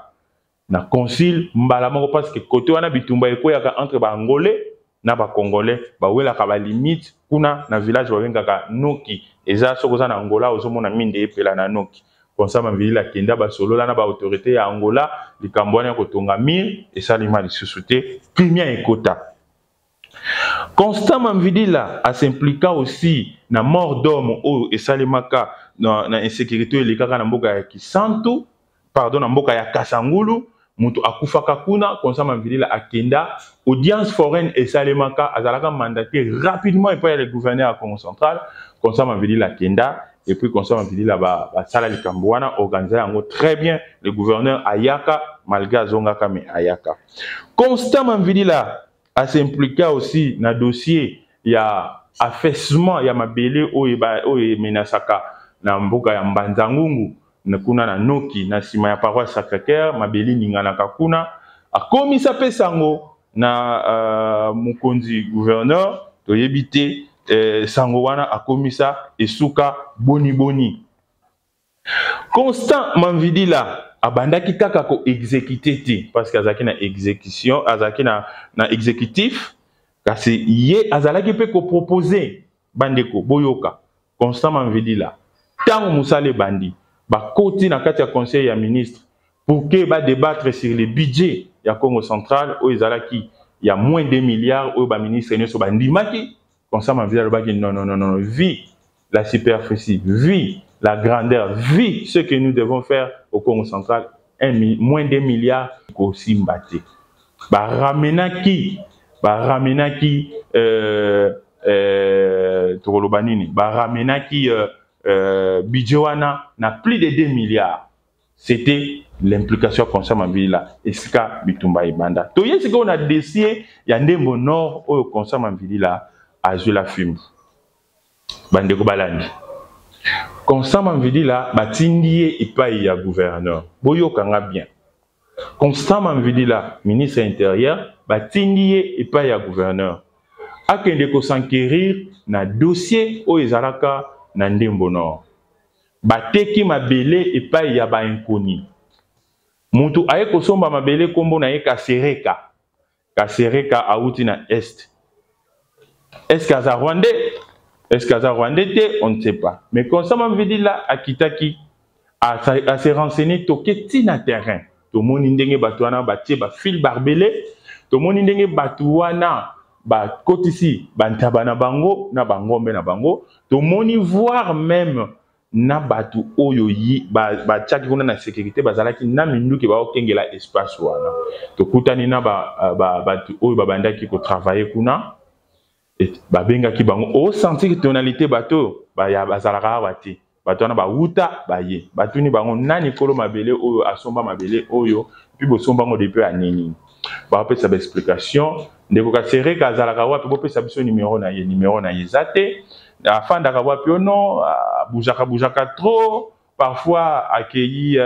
na concile mbala moko, parce que côté wana bitumba ekweyaka entre Baangolais na Bacongolais, bawelaka balimite kuna na village babengaka Noki. Eza soki oza na Angola, ozomona minde epela na Noki. Constant Mamvidila akenda, basolola na baautorité ya Angola, likambo wana ya kotonga mur esalema lisusu te, kimia ekota. Constant Mamvidila as'impliqua aussi na mort d'homme oyo esalemaka na insécurité oyo elekaka na mboka ya Kisantu, pardon, na mboka ya Kasangulu. Moto akufaka kuna. Constant Mamvidila akenda, audience foraine esalemaka, azalaka mandaté rapidement epai ya le gouverneur ya Congo Central. Constant Mamvidila akenda et puis Constant Mamvidila basala likambo wana, organise yango très bien. Le gouverneur ayaka, malgré azongaka, mais ayaka. Constant Mamvidila as'impliqua aussi na dossier ya affaissement ya mabele oyo emenasaka na mboka ya Mbanza-Ngungu, kuna na Noki, na nsima ya paroisse Sacré-Cœur. Mabele eninganaka kuna, akomisa mpe sango na mokonzi gouverneur. Toyebi te sango wana akomisa esuka boniboni. Constant Mamvidila abandaki kaka koexécuter te, parce que azalaki na exécution, azalaki na exécutif, kasi ye azalaki mpe kopropose. Bandeko, boyoka, Constant Mamvidila, ntango mosala ebandi, bakoti na kati ya conseil ya ministre pour que badébattre sur le budget ya Congo Central oyo ezalaki ya moins de milliards, oyo baministre nyonso bandimaki. Constant Mamvidila alobaki: "Non, non, non, non, vu la superficie, vu la grandeur, vu ce que nous devons faire au Congo Central, moins d'un milliard kosimba te." Baramenaki tokoloba nini, baramenaki budget wana na plus de 2 milliards. C'était l'implication Constant Mamvidila. Esika bitumba ebanda, toye sikoyo na dossier ya Ndembo Nord oyo Constant Mamvidila azwela fimbu. Bandeko balandi, Constant Mamvidila batindi ye epai ya gouverneur. Boyokanga bien, Constant Mamvidila, ministre intérieur, batindi ye epai ya gouverneur akende kos'enquérir na dossier oyo ezalaka na Ndembo Nord. Bateki mabele epai ya bainkoni. Mutu aye kosomba mabele, nkombo na ye Kasereka. Kasereka awuti na Est. Est-ce que aza rwandais? Est-ce que aza rwandais te? On ne sait pas. Mais Constant Mamvidila akitaki, ase renseigner, toke ntina terrain, tomoni ndenge bato wana batie bafil barbelé, tomoni ndenge bato wana bakotisi bantaba na bango na bangombe na bango, tomoni voire même na bato oyo batiaki kuna na sécurité, bazalaki na minduki, baokengela espace wana. Tokutani na bato ba oyo babandaki kotravailler kuna, babengaki bango, osentir tonalité, bato bazalaka awa te, bato wana bawuta baye. Batuni bango: "Nani kolo mabele oyo asomba mabele oyo? Mpi bosomba yango depuis année nini?" Bapesa baexplication. "Ndeko Kasereka azalaka wapi? Bopesa biso numero na ye." Numero na ye eza te. "Afandaka wapi?" "Ono abuzaka buzaka trop, parfois akei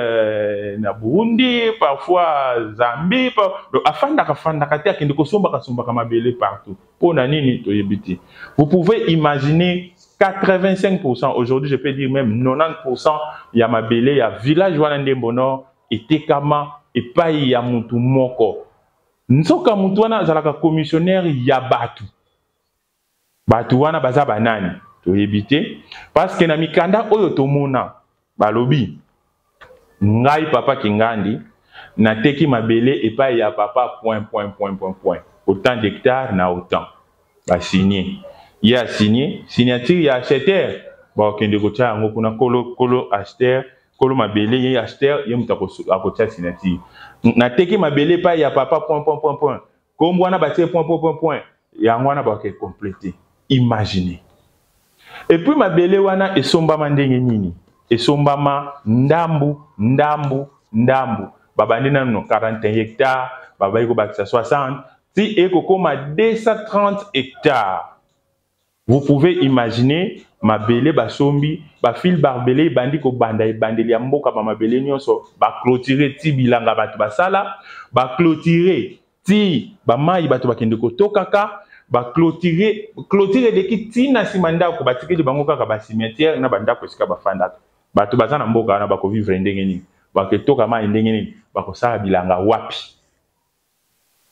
na Burundi, parfois Zambie par... Donc afandaka fandaka te, akende kosombaka sombaka mabele partout. Mpo na nini, toyebi te. Vous pouvez imaginer, 85%, aujourd'hui je peux dire même 90% ya mabele ya village wana Ndembo Nord etekama epai ya mutu moko. Nzoka mutu wana azalaka commissionnaire ya bato. Bato wana baza banani toyebi te, parce que na mikanda oyo tomona balobi ngai papa Kingandi nateki mabele epai ya papa point point point point point, autant d'hectares na autant, basigné, ye asigné, signature ya acheteur, bakokende kotia yango kuna. Kolo, kolo acheteur, kolo mabele, ye acheteur, ye moto akotia signature. Nateki mabele epai ya papa point point point point, kombo wana batie point point point point, yango wana bakoke compléter. Imaginez. Et puis mabele wana esombama ndenge nini? Esombama ndambu ndambu ndambu. Babandi nano 41 hectare, babai kobakisa 60 ti ekokoma 230 hectares. Vous pouvez imaginer, mabele basombi, bafil barbelé ebandi kobanda ebandeli ya mboka, bamabele nyonso baclôturer, ti bilanga bato basala baclôturer, ti bamai bato bakende kotokaka baclôturer, clôture eleki ti na nsima ndako. Batikeli bango kaka bacimetière na bandako esika bafandaka. Bato baza na mboka wana bakovivre ndenge nini? Baketoka mai ndenge nini? Bakosala bilanga wapi?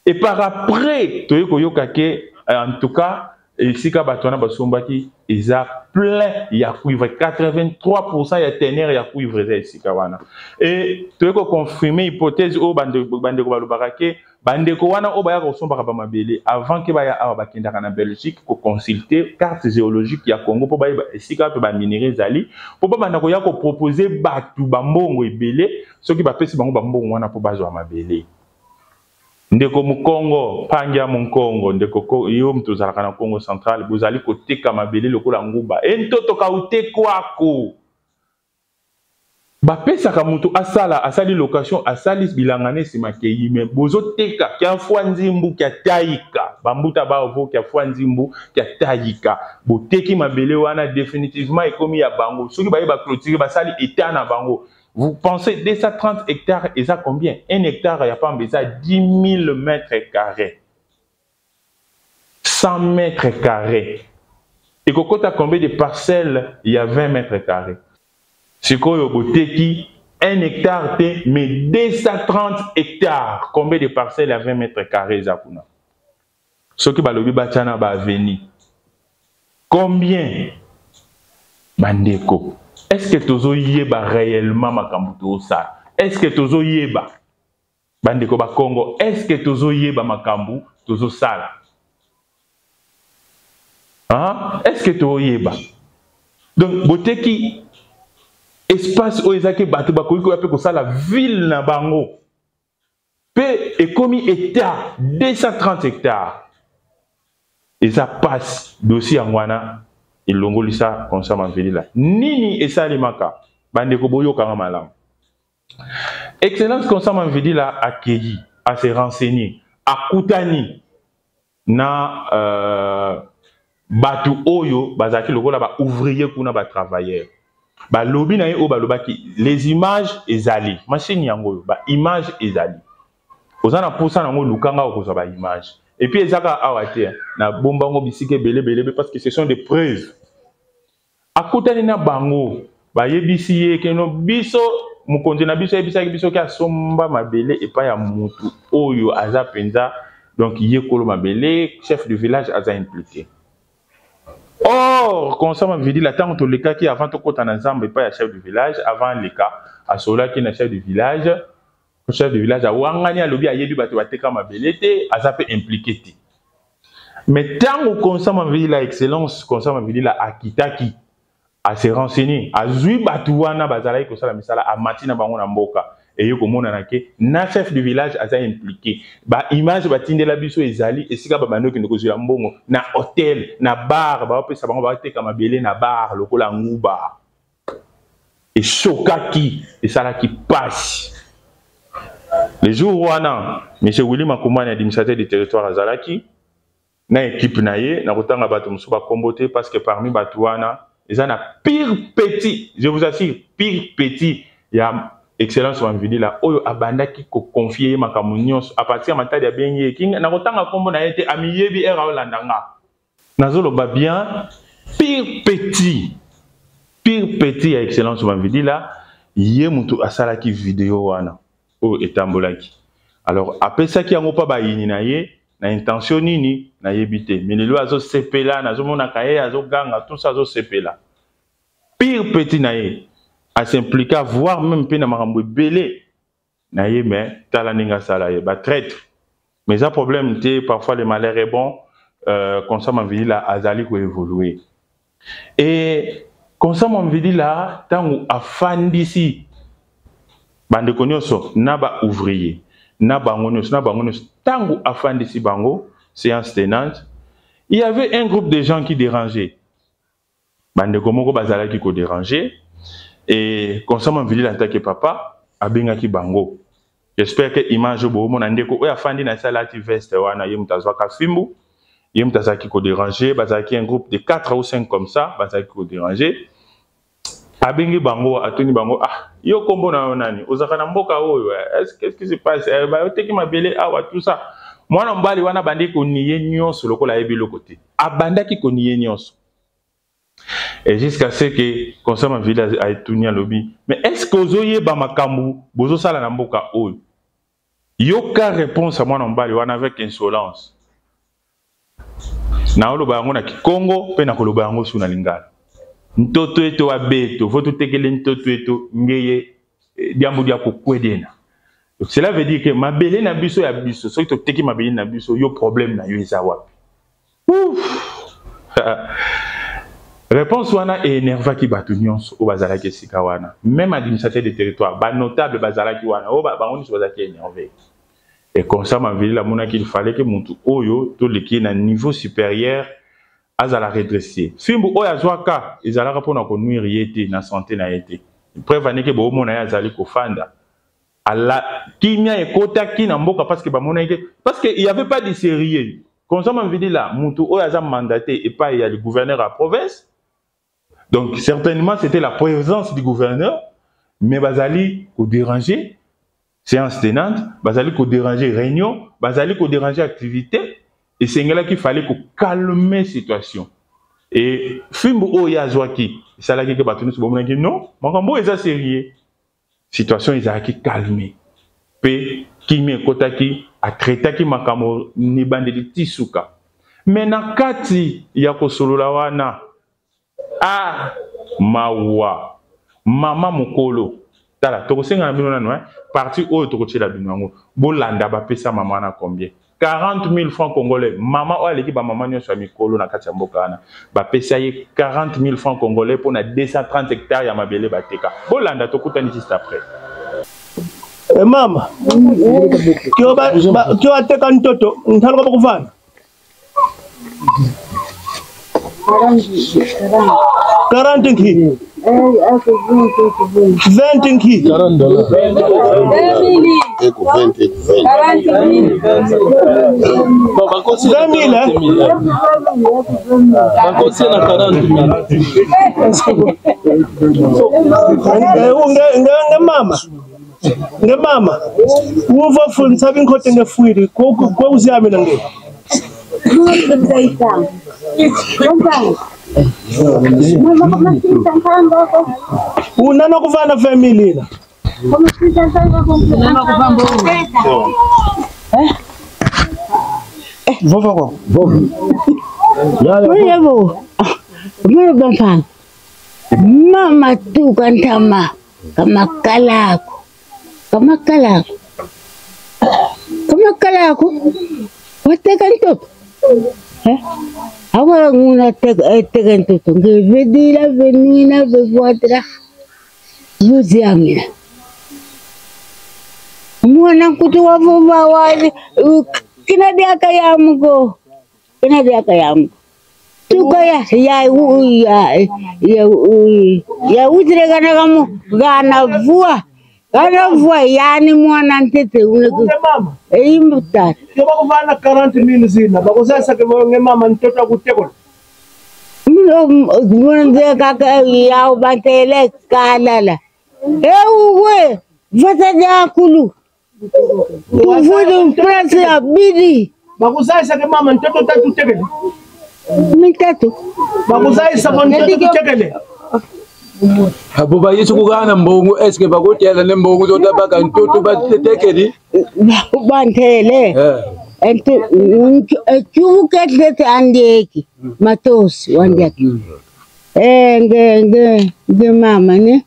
Et par après toye koyoka ke en tout cas esika bato wana basombaki eza plein ya cuivre, 83% ya teneur ya cuivre eza esika wana. E toye koconfirmer hypothèse oyo bandeko balobaka ke bandeko wana oyo bayaka kosombaka bamabele, avant ke baya awa, bakendaka na Belgique koconsulter carte géologique ya Congo mpo bayeba esika mpe baminerais ezali, mpo babanda koya koproposer bato bambongo ebele. Soki bapesi bango bambongo wana mpo bazwa mabele. Ndeko mokongo, mpangi ya monkongo, ndeko yo moto ozalaka na Congo Central, bozali koteka mabele lokola nguba e ntoto kautekwako. Bapesaka moto asala, asali location, asali bilanga na nsima kei, me bozoteka kya fwa nzimbu kya tayika bambuta baovo kya fwa nzimbu kya tayika. Boteki mabele wana définitivement, ekomi ya bango. Soki baye baclôturer, basali état na bango. Vous pensez 230 hectares eza combien? Un hectare ya pamba eza 10 000 mètres carrés. 100 mètres carrés ekokota combien de parcelles ya 20 mètres carrés? Sikoyo boteki 1 hectare te, mais 230 hectares. Combien de parcelles ya 20 mètres carrés eza kuna? Soki balobi batia na baavenue, combien? Bandeko, est ce que tozoyeba réellement makambo tozosala? Est ce que tozoyeba, bandeko bakongo? Est ce que tozoyeba makambo tozosala, hein? Est ce que toyeba? Donc boteki espace oyo ezaki bato bakoki koya mpe kosala ville na bango, mpe ekomi état 230 hectares. Eza passe dossier yango wana elongolisa Constant Mavelila. Nini esalemaka? Bandeko, boyokanga malamu. Excellence Constant Mavelila akei ase renseigner, akutani na bato oyo bazalaki lokola baouvrier kuna, batravailleur. Balobi na ye oyo balobaki, les images ezali, machine yango oyo, baimage ezali, oza na mposa nango, lukanga, okozwa baimage. Et puis eza kaka awa te, na bombango bisika ebele ebele, parce que ce sont des preuves. Akutani na bango, bayebisi ye keno biso mokonzi na biso ayebisaki biso ke asomba mabele epai ya mutu oyo aza mpenza, donc ye kolo mabele, chef du village aza impliqué. Or Constant Mavidila, ntango tolekaki avant tokɔta na nzambe epai ya chef du village, avant aleka, asololaki na chef du village. Chef du village awangani, alobi ayebi bato bateka mabele te, aza mpe impliqué te. Mais ntango Constant Mavidila, excellence Constant Mavidila akitaki ase renseigner, azwi bato wana bazalaki kosala misala, amati na bango na mboka, eye komonana ke na chef du village aza impliqué. Baimage batindela biso ezali esika babandi okende kozwela mbongo na hotel, na bar, baopesa bango, baoteka mabele na bar lokola nguba. Esokaki, esalaki pasi. Le jour wana, monsieur Willy Makumani, administrateur du territoire, azalaki na équipe na ye. Na kotanga bato mosusu bakombo te, parce que parmi bato wana eza na pire petit, je vous assure, pire petit ya excellence Wamvidila oyo abandaki koconfier ye makambo nyonso à partir ya Matadi. Abengi ye kinga, na kotanga nkombo na ye te, amiyebi ere aolanda nga nazoloba bien. Pire petit, pire petit ya excellence Wamvidila, ye moto asalaki video wana oyo etambolaki. Alors apesaki yango mpa bayini na ye. na intention nini nayebi te, mais lelo azosepela, nazomonaka ye azoganga, tout ça, azosepela. Pire petit na ye as'impliqua, voire même mpe na makambo ebele na ye, mais tala ndenge asala ye, batraître. Mais eza problème te, parfois le malheur est bon. Constant Mavidila azali koévoluer et Constant Mavidila, ntango afandisi bandeko nyonso na baouvrier na bango nyonso, ntango afandisi bango séance tenante, il y avait un groupe de gens qui dérangeaient. Bandeko moko bazalaki kodéranger et Constant Mavidila, en tant que papa, abengaki bango. J'espère que image boomona ndeko oyo afandi na sala, alati veste wana, ye moto azwaka fimbu, ye moto azalaki kodéranger. Bazalaki un groupe de 4 ou 5 comme ça, bazalaki kodéranger. Abengi bango, atuni bango: "Ah, yo, kombo na yo nani? Ozalaka na mboka oyo? Qu'est-ce qui se passe? Bayoteki mabele awa?" Tout ça. Mwana mobali wana abandaki konier nyonso lokola ayebi eloko te, abandaki konier nyonso et jusqu'à ce que Constant Mavili atuni, alobi: "Mais est ce que ozoyeba makambo bozosala na mboka oyo?" Yoka réponse ya mwana mobali wana avec insolence. Naoloba yango na Kikongo mpe nakoloba yango su na Lingala: "Ntoto eto abeto fo totekele ntoto eto ngeye diambu dia kokwedena." Donc cela veut dire que mabele na biso ya biso, soki toteki mabele na biso, yo problème na yo eza wapi? Réponse wana énervaki bato nyonso oyo bazalaki esika wana, même administrateur de territoire, banotable bazalaki wana, oyo bango nyonso bazalaki énervé. Et comme ça Mavilila amonaki il fallait que motu oyo toleki na niveau supérieur azala redressé. Fimbu oyo azwaka ezalaka mpona konuire ye te na santé na ye te. Preuve aneke boomona ye azali kofanda ala, kimia ekotaki na mboka parce que bamonaki, parce que il y avait pas de sérieux. Constant Mavidila, mutu oyo aza mandaté epai ya le gouverneur ya province, donc certainement c'était la présence du gouverneur, mais bazali kodéranger séance tenante, bazali kodéranger réunion, bazali kodéranger activité. Esengelaki, fallait kocalmer situation. Et fimbu oyo ye azwaki esalaki ke bato nyonso bamonaki non, makambo oyo eza sérieux. Situation ezalaki calme mpe kimia ekotaki. Atraitaki makambo nebandeli ti suka. Me na kati ya kosolola wana, ah, mawa, mama mokolo, tala, tokosenga na bino nano parti oyo tokotiela bino yango, bolanda. Bapesa mama wana combien? 40 000 francs congolais. Mama oyo aleki bamama nyonso ya mikolo na kati ya mboka wana, bapesa ye 40 000 francs congolais mpona 230 hectares ya mabele bateka. Bolanda, tokutani juste après. Eh, mama, kyo ateka ntoto ntalo kwa kufana 40 nki 20 nki Eko 20, eko 20. 20 000, eh? Bakosi na 40 000. Eh, nge mama, nge mama, uva funza binkhote ngefuiri kwekuziyami nge. Unana kuvana family la. Vova kwa. Yebo. Mwana bamfana. Mama tuka ntama kamakalako. Kamakalako. Kamakalako. Wateka ntoto. Eh? Awara nguna teka teka ntoto. Ngevedila venina vevuatra. Yuzi amina. Mwana nkutu wavuva wali. Kina diaka ya mugo. Kina diaka ya mugo. Tuka ya ya ya ya ya uzire gana gamu gana vua gana vua, yani mwana ntete Nge mama. Eimutata. Kyo bakuvana 40 000 zina bakusasa ke nge mama ntoto akutekola. Mwana kaka ya bantele kalala ewe vata jakulu tuvudu mprasi ya bidi. Bakusasa ke mama ntoto tatu tekele. Mitatu. Bakusayisa ko ntoto tutekele. Abo bayisi kukana mbongo, eske bakutela nembongo zotabaka ntoto batetekeli. Bantele. Eh. Chukete andeki matosi wandeki. Eh nge nge nge mama ne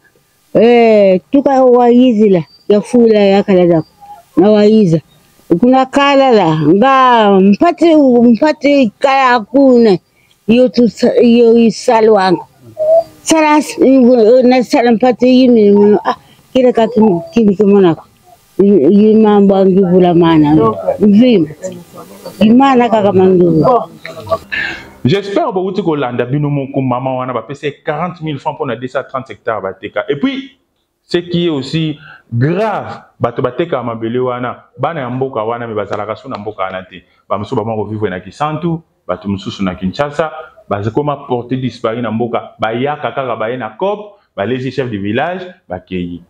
eh tuka wayizila yafula yakala na wayiza kuna kala la nga mpati mpati kaya kuna yo tu yo isalwanga saras na sala mpati yimi ah kila ka kimi kimona yimambo angivula mana mvimba imana kaka mangivula. J'espère bouti kolanda bino moko mama wana bapesa 40 000 francs pour na 230 hectares bateka. Et puis ce qui est aussi grave, bato bateka mabele wana bana ya mboka wana me bazalaka so na mboka wana te. Ba mosusu ba moko vivre na Kisantu, bato mosusu na Kinshasa, bazakoma porter disparu na mboka, bayaka kaka baye na cop, balezi chef du village, bakeyi.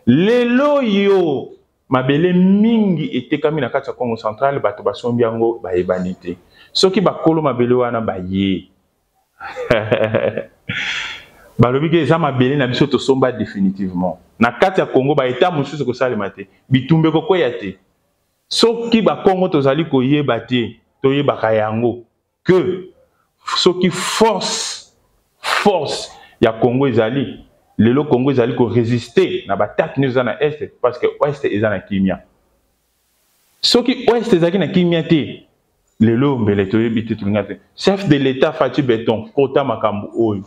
Lelo yo mabele mingi etekami na kati ya Congo central, bato basombi yango bayebani te. Soki bakolo mabele wana baye balobi ke eza mabele na biso tosomba définitivement. Na kati ya Congo ba eta mosusu kosalema te, bitumba ekokwea te. Soki ba Congo tozali koyeba te, toyebaka yango que soki force ya Congo ezali lelo, Congo ezali ko résister na ba attaque nyonso eza na est, parce que ouest eza na kimia. Soki ouest ezalaki na kimia te, lelo mbele toyebi te, tolinga te. Chef de l'État Fatshi Béton, kota makambo oyo.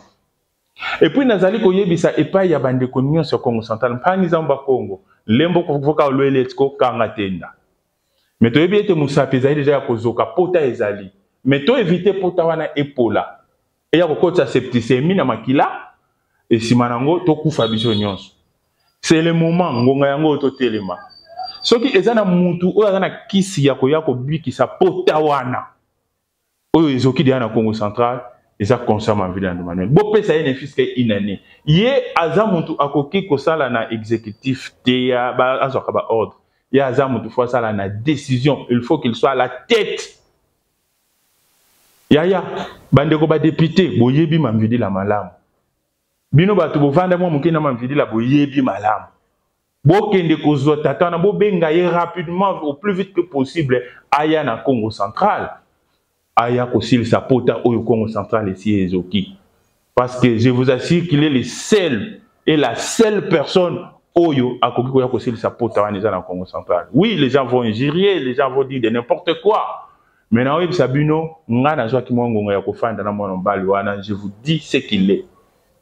Et puis nazali koyebisa epai ya bandeko nyonso ya Congo central, mpangi zamba Congo lembo kovoka olwele etiko kanga tenda. Mais toyebi ete mosapi ezali deja ya kozoka, pota ezali. Mais to éviter pota wana epola eya kokotisa septicémie na makila, esima nango tokufa biso nyonso. C'est le moment ngonga yango totelema. Soki eza na mutu oyo aza na kisi ya koya kobikisa pota wana oyo ezoki deja na Congo central, eza Constant Mamvila Manuel. Bopesa ye ne fût-ce que une année. Ye aza mutu akoki kosala na exécutif te, ya azwaka ba ordre. Ye aza mutu fo asala na décision, il faut qu'il soit à la tête. Yaya bandeko ba député, boyebi Mamvidila malamu. Bino bato bovanda mwa moke na Mamvidila, boyebi malamu. Bokende kozwa tata wana, bobenga ye rapidement, au plus vite que possible, aya na Congo central, aya kosilisa pota oyo Congo central esi ezoki. Parce que je vous assure qu'il est le seul et la seule personne oyo akoki koya kosilisa pota wana eza na Congo central. Oui, les gens vont injurier, les gens vont dire de n'importe quoi, mais naoyebisa bino, nga nazwaki mwa ngonga ya kofanda na mwana mobali wana, je vous dis ce qu'il est.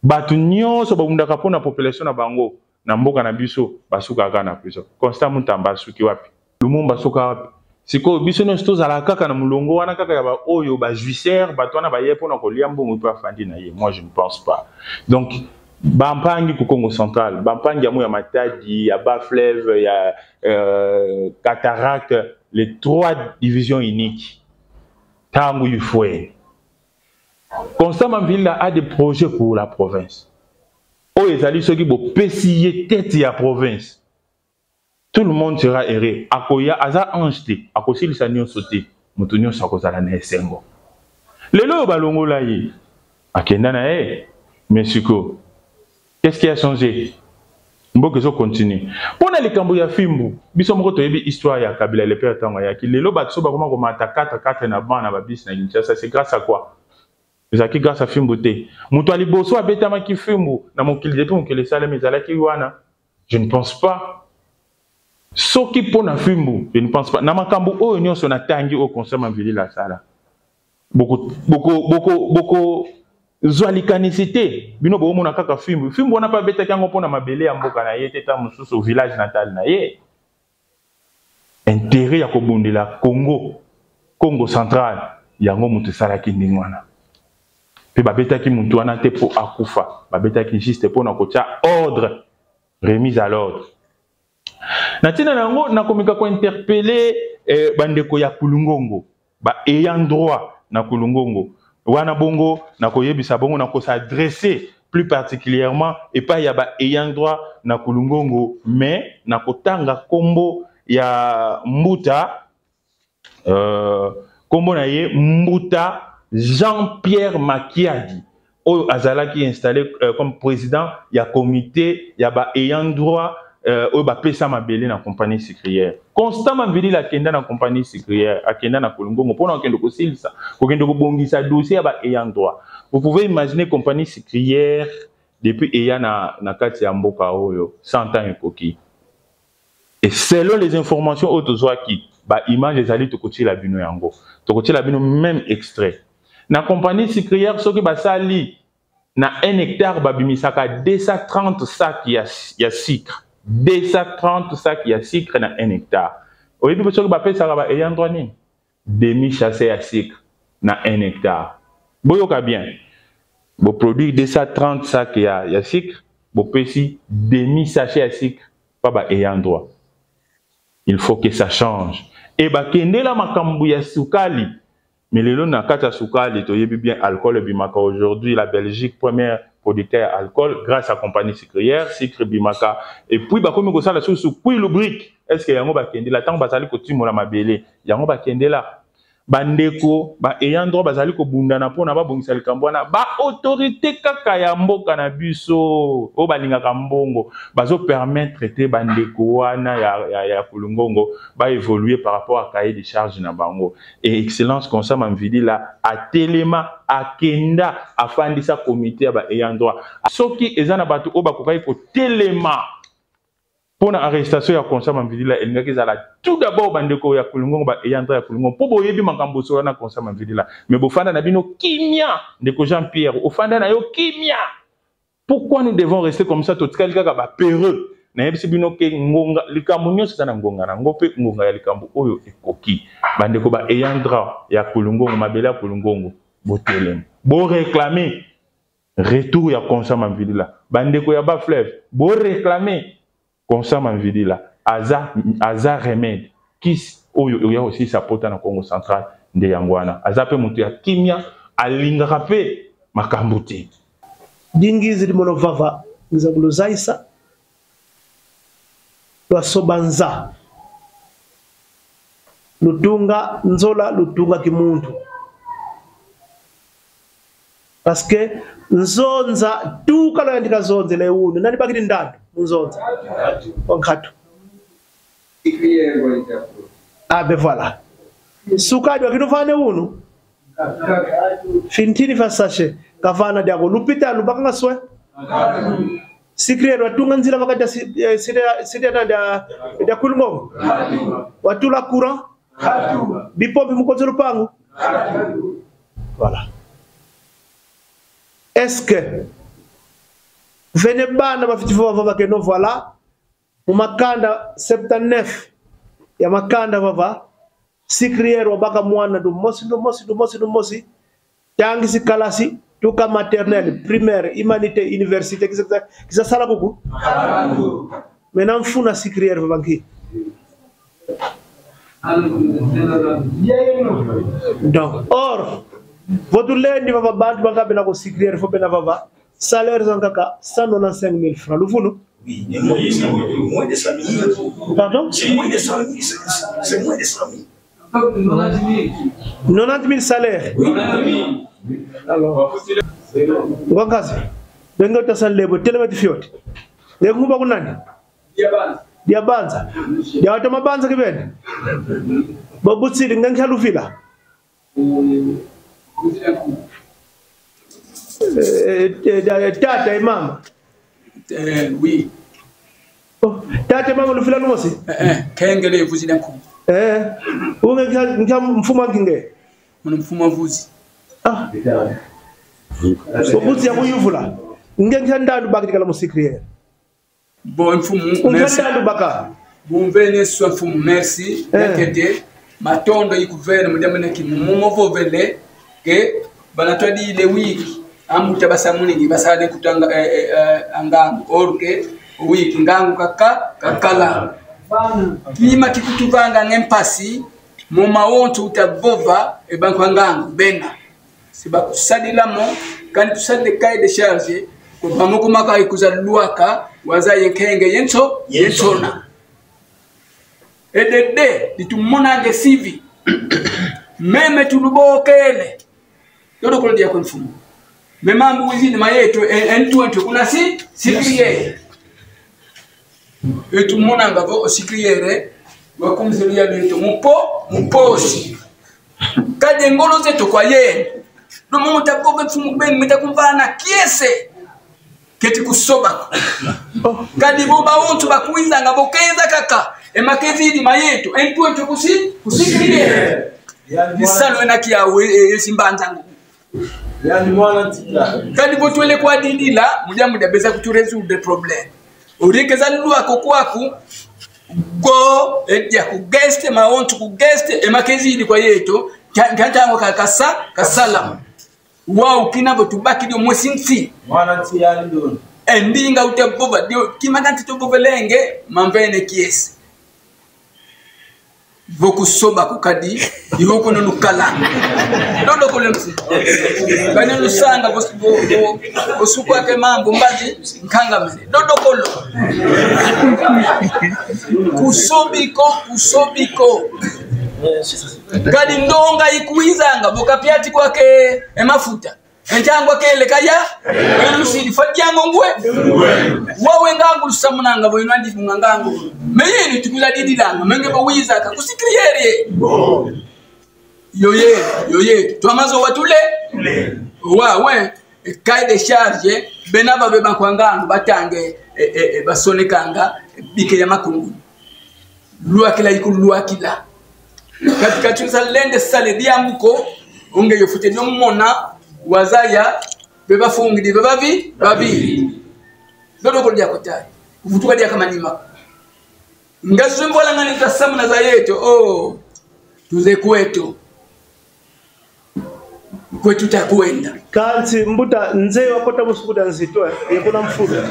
Bato nyonso babundaka mpona population na bango na mboka na biso basukaka na prison. Constant Mutamba asuki wapi? Lumumba asuka wapi? Sikoyo biso nyonso tozala kaka na molongo wana kaka ya baoyo bajouisseur, bato wana baye mpona kolia mbongo mpe afandi na ye. Moi, je ne pense pas. Donc bampangi ku Congo central, bampangi yango ya Matadi, ya Bas-Fleuve, ya Cataracte, les trois divisions uniques, ntango ifweni Constant Mamvila a des projets pour la province oyo ezali. Soki bopesi ye tête ya province, tout le monde sera heureux. Akoya, aza ange te, akosilisa nyonso te, moto nyonso akozala na esengo. Lelo oyo balongola ye, akenda na ye, mais sikoyo qu'est-ce qui a changé? Mboka ezocontinue. Mpo na likambo ya fimbu, biso moko toyebi histoire ya Kabila le père. Ntango ayaki, lelo bato so bakoma komata 4 4 na ban na babisi na Kinshasa, c'est grâce à quoi? Ezalaki grâce à fimbu te. Moto ya liboso abetamaki fimbu na mokili depuis mokili esalemi ezalaki wana? Je ne pense pas. Soki mpo na fimbu, je ne pense pas. Na makambo oyo nyonso natangi oyo Constant Mamvilila asala, boko zwa likanisi te. Bino boomona kaka fimbu. Fimbu wana mpe abetaki yango mpona mabele ya mboka na ye te, ta mosusu village natal na ye. Intérêt ya kobundela Congo, Congo central, yango moto esalaki ndenge wana. Mpe babetaki motu wana te mpo akufa, babetaki juste mpona kotia ordre, remise à l'ordre. Na ntina na yango, nakomeka kointerpeller bandeko ya Kulungongo, ba ayant droit na Kulungongo wana. Bongo nakoyebisa, bongo nakos'adresser plus particulièrement epai ya ba ayant droit na Kulungongo, mais nakotanga nkombo ya mbuta, nkombo na ye mbuta Jean-Pierre Makiadi, oyo azalaki installé comme président ya comité ya ba ayant droit. Oyo bapesa mabele na compagnie sucrière. Constant Mamvilila akenda na compagnie sucrière, akenda na Kolongongo mpona kokende kosilisa, kokende kobongisa dossier ya ba ayant droit. Vous pouvez imaginer, compagnie sucrière depuis eya na kati ya mboka oyo 100 ans ekoki. Et selon les informations oyo tozwaki, ba image ezali, tokotiela bino yango, tokotiela bino même extrait. Na compagnie sucrière, soki basali na 1 hectare, babimisaka 230 sacs ya sucre, 230 sacs ya sucre na 1 hectare. Oyebi soki bapesaka ba ayant droit nini? Demi sachet ya sucre na 1 hectare. Boyoka bien, boproduire 230 sacs ya sucre, bopesi demi sachet ya sucre pa ba ayant droit. Il faut que ça change. E bakendela makambo ya sukali. Mais lelo na kati ya sukali, toyebi bien alcool ebimaka. Aujourd'hui, la Belgique, première producteur ya alcool grâce à compagnie sucrière, sucre ebimaka. Et puis bakomi kosala susu Kwilu brique. Est ce que yango bakendela ntango bazali kotimola mabele? Yango bakendela? Bandeko ba ayant droit bazali kobundana mpona babongisa likambo wana. Baautorité kaka ya mboka na biso oyo balingaka mbongo bazopermettre te bandeko wana ya Kulungongo baévolue par rapport à cahier de charge na bango. Et excellence Constant Mamvidila atelema, akenda, afandisa comité ya ba ayant droit. Soki eza na bato oyo bakokaki kotelema mpona arrestation ya Constant Mamvidila, elingaki ezala tout d'abord bandeko ya Kulungongo, ba ayant droit ya Kulungongo, mpo boyebi makambo osola na Constant Mamvidila. Mais bofanda na bino kimia. Ndeko Jean Pierre, ofanda na yo kimia. Pourquoi nous devons rester comme ça? Totikali kaka bapeureux. Nayebisi bino ke ngonga, likambo nyonso eza na ngonga na yango, mpe ngonga ya likambo oyo ekoki. Bandeko ba ayant droit ya Kulungongo, mabele ya Kulungongo, botelema, boréclame retour ya Constant Mamvidila. Bandeko ya Bafleuve, boréclame Constant Mamvidila. Aza remède, kisi oyo oya kosilisa pota na Congo Central nde yango wana. Aza mpe moto ya kimia, alingaka mpe makambo te. Dingizi limono vava ngiza kuluzaisa lwasobanza lutunga nzola lutunga kimuntu, parce que nzonza tuka loyandika zonze leuno nani bakiti ndando munzonza wankhatu. Ah ben voilà, sukadi wakinofane uno fintini fa sachet kavana dyako lupita lubakanga swe sucrière watunga nzila vakati site ya dya Kulungongo, watula courant, bipompi mukonzo lupangu. Voilà. Est-ce que vene bana bafiti vava bakeno? Voilà, mumakanda 79 ya makanda vava sucrière wabaka mwana du mosi, du mosi, du mosi, du mosi, tangisi kalasi tuka maternelle, primaire, humanité, université, kisasala kuku. Maintenant mfuna sucrière vabanki. Donc or votre lendi vava bantu bangabe na ko sucrière fo bena vava salaire zankaka 195 000 francs lufunu. Oui, moins de 100 000. Pardon? C'est moins de 100 000. C'est moins de 100 000. 90 000 salaires. Alors, Ngwakazi, benga utasal lebo telemeti fioti. Lekumba kunani? Diabanza. Diawata mabanza kibene. Babutsili nganghalufila. Tata imama. Oui. Oh, tata imama lufila lumosi? Kengele vuzi danku. Unge ngikha mfumo nginge. Muna mfumo vuzi. Ah. Vuzi ya kuyuvula. Ngikha ndandu bakitikala musikriere. Bon mfumu merci. Ndandu baka. Bumvene swa mfumu merci. Nakete matondo ikuvene mudamene kimumo vovele ke banatwadi le wiki ambuta basamuningi basale kutanga angangu orke wiki ngangu kaka kakala kima kikutuvanga ngempasi mu mawonto utabova ebanku ngangu bena sibakusalilamo kandi tusalile cahier de charge kubamukumaka ikuza luaka waza yenkenge yenso yensona edede litumonange sivi meme tulubokele yodo kolondia kwa mfumo memambu wizini mayetu entu entu kuna si sikriye. Etumonanga vo osikriere wakumzelu ya lweto mupo muposi kadi engolo zetu kwa ye domo mutakobe mfumu beni mitakumvana kiese keti kusoba Oh. Kadi bo bauntu bakuizanga bokeza kaka emakezidi mayetu entwetu kusi kusikriere isalo enakiyawe esimbanzangu Yani mwana tika. Kadi botwele kwadindila muja muja beza kuturesoudre problème orekeza lwako kwaku go eja kugeste maontu kugeste emakezidi kwa yeto ntantango kakasa kasala wau kinavo tubaki dio mwesinsi Mwana nti yani ndo. Endinga utebova dio kimakanti tobovelenge mamvene kiesi vokusoba kukadi ihoko nolukala lolokolemsi bane lusanga vosukwake mambo mbazi nkangamene lolokolo kusobiko kusobiko kadi ndonga ikuizanga vokapyati kwake emafuta entangwa kele kaya elusidi fadyango ngwe wawe ngangu lusamunanga boyino andibunga ngangu meyini tukuza didilanga menge bowizaka kusikirierie yoye yoye twamazo watule wawe cahier de charge benaba be bankwangangu batange basonekanga bike ya makungu lwakila ikulwakila katika tuza lende sale diambuko unge yofute nomona wazaya bebafungidi bebavi babiri lodoko lyakotayi kuvutuka lyakamanima ngazimbolangani tasamuna za yeto oh tuze kwetu kwetu takwenda Kanti mbuta nze wakota musukuda nzito yekuna mfulu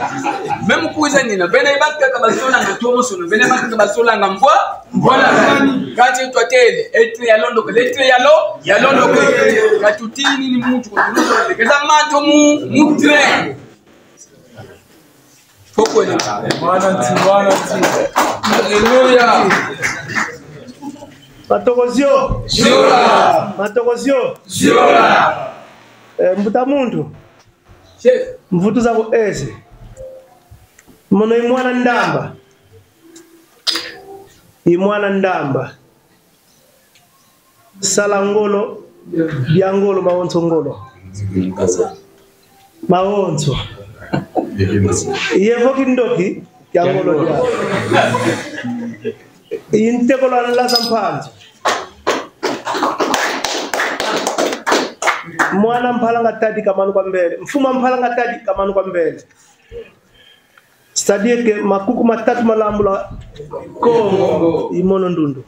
Memukuiza nina bene bakaka basolanga tomosono bene bakaka basolanga mbwa mbwana kati twatele etre ya londo letre ya lo ya londo katutini ni mtu keza manto mu mu train foko ni Mwana nti mwana nti. Haleluya. Matokozio. Jura. Matokozio. Jura. Mbuta muntu. Chef. Mvutu zako eze. Mono imwana ndamba. Imwana ndamba. Sala ngolo biangolo maonzo ngolo. Maonzo. Yevo kindoki yangolo dia. Inteko la nlaza mpanzo. Mwana mpalanga tadi kamanu kwa mbele. Mfuma mpalanga tadi kamanu kwa mbele. C'est-à-dire que makuku matatu malambula Kongo imono ndundu.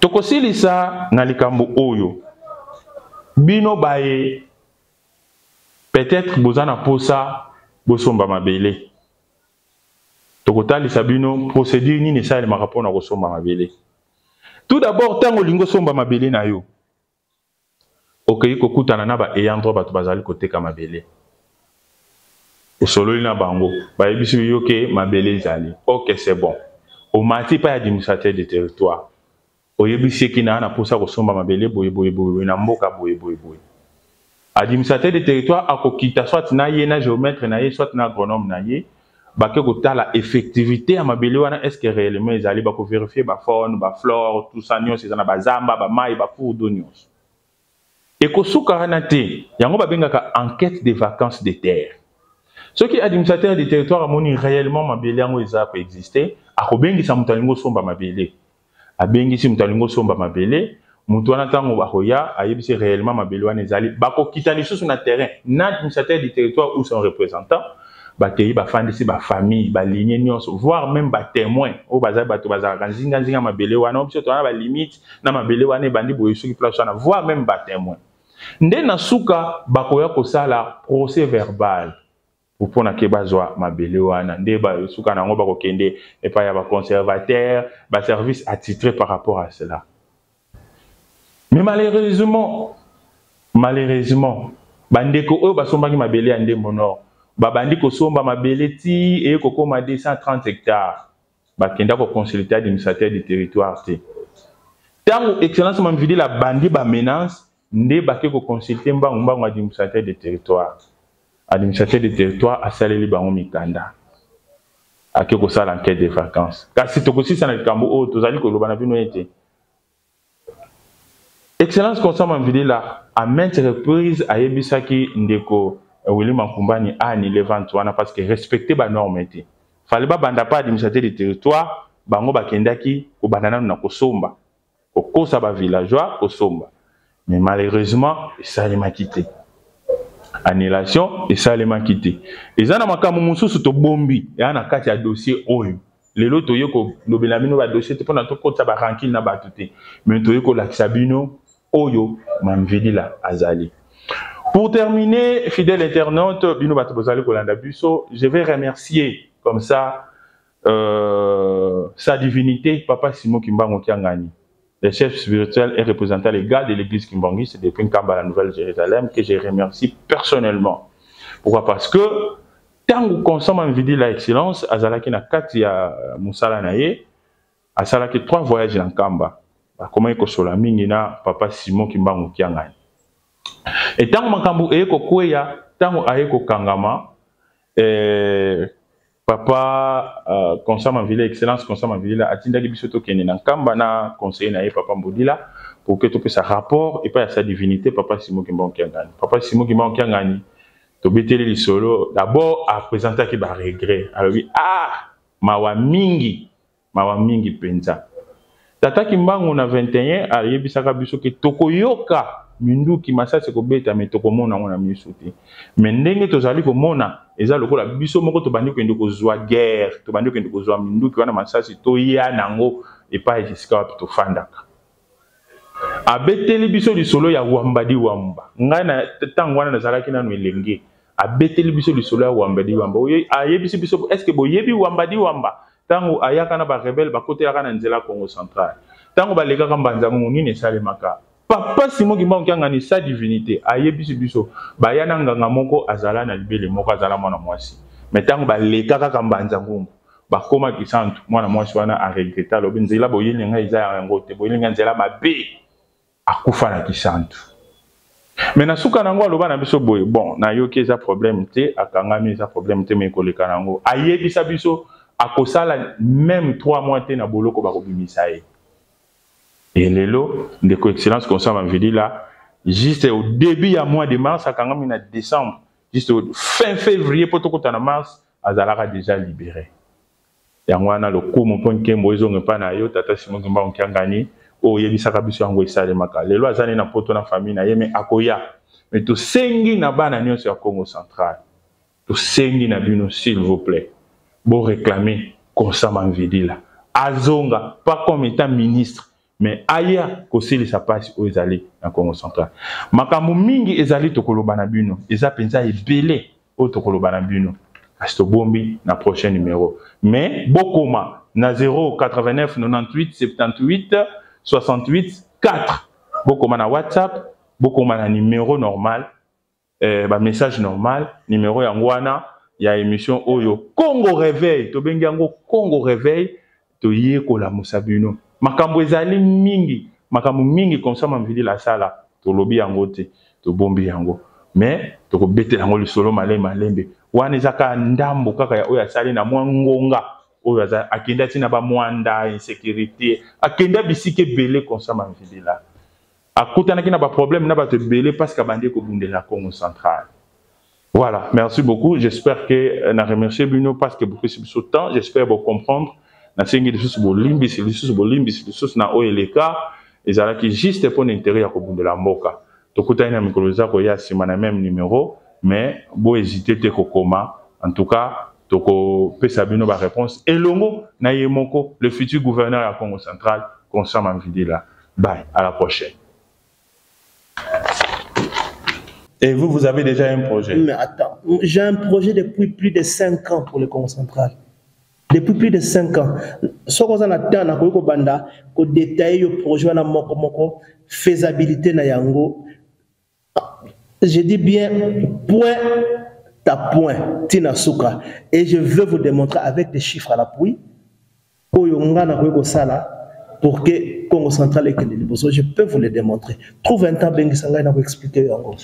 Tokosilisa na likambo oyo. Bino baye peut-être bozana posa bosomba mabele. Tokotalisa bino procédure nini esalemaka mpona kosomba mabele. Tout d'abord ntango olingi osomba mabele na yo, okei kokutana na ba ayant droit bato bazali koteka mabele. Osololi na bango, bayebisi yo ke mabele ezali. Ok, c'est bon. Omati pa ya administrateur de territoire. Oyebisi ye ki na na posa kosomba mabele boye boye boye na mboka boye boye boye. Administrateur de territoire akokita soit na ye na géomètre na ye soit na agronome na ye, bake kotala effectivité ya mabele wana est-ce que réellement ezali, bako vérifier ba faune, ba flore, tout ça nyonso eza na ba zamba, ba mai, ba cours d'eau nyonso. Ekosuka wana te, yango babengaka enquête de vacances de terre. Soki administrateur de territoire amoni réellement mabele yango eza ko exister, akobengisa moto alingi osomba mabele. Abengisi moto alingi osomba mabele, moto wana ntango akoya ayebisi réellement mabele wana ezali, bakokita lisusu na terrain na administrateur du territoire ou son représentant, bakei bafandisi ba famille, ba lignée nyonso, voire même ba témoin oyo bazali bato bazalaka nzinga nzinga mabele wana, oyo biso toza na ba limite na mabele wana ebandi boye soki place wana, voire même ba témoin. Nde na suka bakoya kosala procès verbal mpona ke bazwa mabele wana, nde ba suka nango bakokende epai ya ba conservateur, ba service attitré par rapport à cela. Mais malheureusement, bandeko oyo basombaki mabele ya Ndembo Nord, babandi kosomba mabele ti eye kokoma 230 hectares, bakenda koconsulter administrateur du territoire te. Ntango Excellence Mamvidila bandi ba menace, nde bake koconsulter mbangu mbangu administrateur du territoire. Administrateur du territoire asaleli bango mikanda. Ake kosala enquête de vacances. Kasi tokosisa na likambo oyo tozali koloba na bino ete Excellence Constant Mamvidila à maintes reprises ayebisaki ndeko Willy Makumbani a annuler vente wana parce que respecter ba normes te. Fallait babanda pa administrateur du territoire, bango bakendaki kobanda nanu na kosomba, kokosa ba villageois kosomba. Mais malheureusement esalemaki te. Annulation esalemaki te. Eza na makambo mosusu tobombi ya na kati ya dossier oyo. Lelo toye kolobela bino ba dossier te mpona tokotisa ba rancune na bato te, mais toye kolakisa bino oyo Mamvidila azali. Pour terminer, fidèle internaute, bino bato bozali kolanda biso, je vais remercier comme ça sa divinité Papa Simon Kimbangu Kiangani, le chef spirituel et représentant légal de l'église kimbanguiste depuis Nkamba, la Nouvelle-Jérusalem, que je remercie personnellement. Pourquoi? Parce que tango Constant Mamvidila Excellence azalaki na kati ya mosala na ye, asalaki trois voyages na Nkamba, bakomaki kosola mingi na Papa Simon Kimbangu Kiangani. E ntango makambo eye kokweya, ntango aye kokangama, Papa Constant Mamvidila, Excellence Constant Mamvidila atindaki biso tokende na Nkamba na conseiller na ye Papa Mbodila pour que topesa rapport epai ya sa divinité Papa Simon Kimbangu Kiangani. Papa Simon Kimbangu Kiangani, tobeteli lisolo, d'abord apresentaki ba regret, alobi: "Ah, mawa mingi, mawa mingi mpenza. Tata Kimbangu na 21 ayebisaka biso ke tokoyoka minduki, masasi kobeta, me tokomona yango na miso te. Me ndenge tozali komona, eza lokola biso moko tobandi kokende kozwa guerre, tobandi kokende kozwa minduki wana, masasi, toya nango epai esika wapi tofandaka." Abeteli biso lisolo ya Wamba di Wamba. Ngai na ntango wana nazalaki nano elenge. Abeteli biso lisolo ya Wamba di Wamba. Ayebisi biso: "Est ce que boyebi Wamba di Wamba? Ntango ayaka na ba rebelles, bakotelaka na nzela Congo Central, ntango balekaka Mbanza-Ngungu, nini esalemaka?" Papa Simon Kimbangu Kiangani, sa divinité, ayebisi biso baya na nganga moko azala na libele moko, azala mwana mwasi. Me ntango baleka kaka Mbanza-Ngungu, bakomaki santu, mwana mwasi wana aregretter, alobi: "Nzela boyeli ngai eza yango te, boyeli ngai nzela mabe." Akufa na Kisantu. Me na suka nango aloba na biso boye: "Bon, nayoki, eza problème te, akangami eza problème te, me ekoleka nango." Ayebisa biso akosala même 3 mois te na boloko, bakobimisa ye. Et lelo ndeko Excellence Constant Mamvidila, juste au début ya mois de mars, akangami na décembre, juste au fin février mpo tokota na mars, azalaka déjà libéré. Yango wana lokumu mpo nkembo ezonga epai na yo, Tata Simon Kimbangu Kiangani, oyo oyebisaka biso yango esalemaka. Lelo aza ne na Poto na famille na ye, me akoya. Me tosengi na bana nyonso ya Congo Central, tosengi na bino, s'il vous plaît, boréclamer Constant Mamvidila azonga, pas comme étant ministre, mais aya kosilisa mpasi oyo ezali na Congo Central. Makambo mingi ezali tokoloba na bino, eza mpenza ebele oyo tokoloba na bino, kasi tobombi na prochain numéro. Mais bokoma na 089 98 78 68 4, bokoma na WhatsApp, bokoma na numéro normal, ba message normal. Numéro yango wana ya émission oyo Congo Réveil, tobengi yango Congo Réveil. Toye kolamusa bino. Makambo ezali mingi, makambo mingi Constant Mamvidila asala, tolobi yango te, tobombi yango, mais tokobetela yango lisolo malembe malembe. Wana eza kaka ndambo kaka ya oyo asali na mwa ngonga oyo akende ntina bamwanda insécurité, akende bisika ebele. Constant Mamvidila akutanaki na ba problème na bato ebele parce que abandi kobundela Congo Central. Voilà, merci beaucoup. J'espère que na remercier bino parce que bopesi biso temps. J'espère comprendre. Nasengi lisusu bolimbisi, lisusu bolimbisi, lisusu na oyo eleka, ezalaki juste mpo na intérêt ya kobundela mboka. Tokutani na mikolo eza koya nsima na même numéro, mais bohésite te kokoma. En tout cas, tokopesa bino ba réponse elongo na ye moko, le futur gouverneur ya Congo Central, Constant Mamvidila. Bye, à la prochaine. Et vous, vous avez déjà un projet? Mais attends, j'ai un projet depuis plus de 5 ans pour le Congo Central. Depuis plus de 5 ans. Soki oza na temps, nakoki kobanda kodétailler yo projet wana moko moko, faisabilité na yango. Je dis bien point à point, tina suka. Et je veux vous démontrer avec des chiffres à l'appui oyo nga nakoki kosala pour que Congo Central ekende liboso. Je peux vous le démontrer. Trouve un temps, bengisa ngai, nakoexpliquer yango.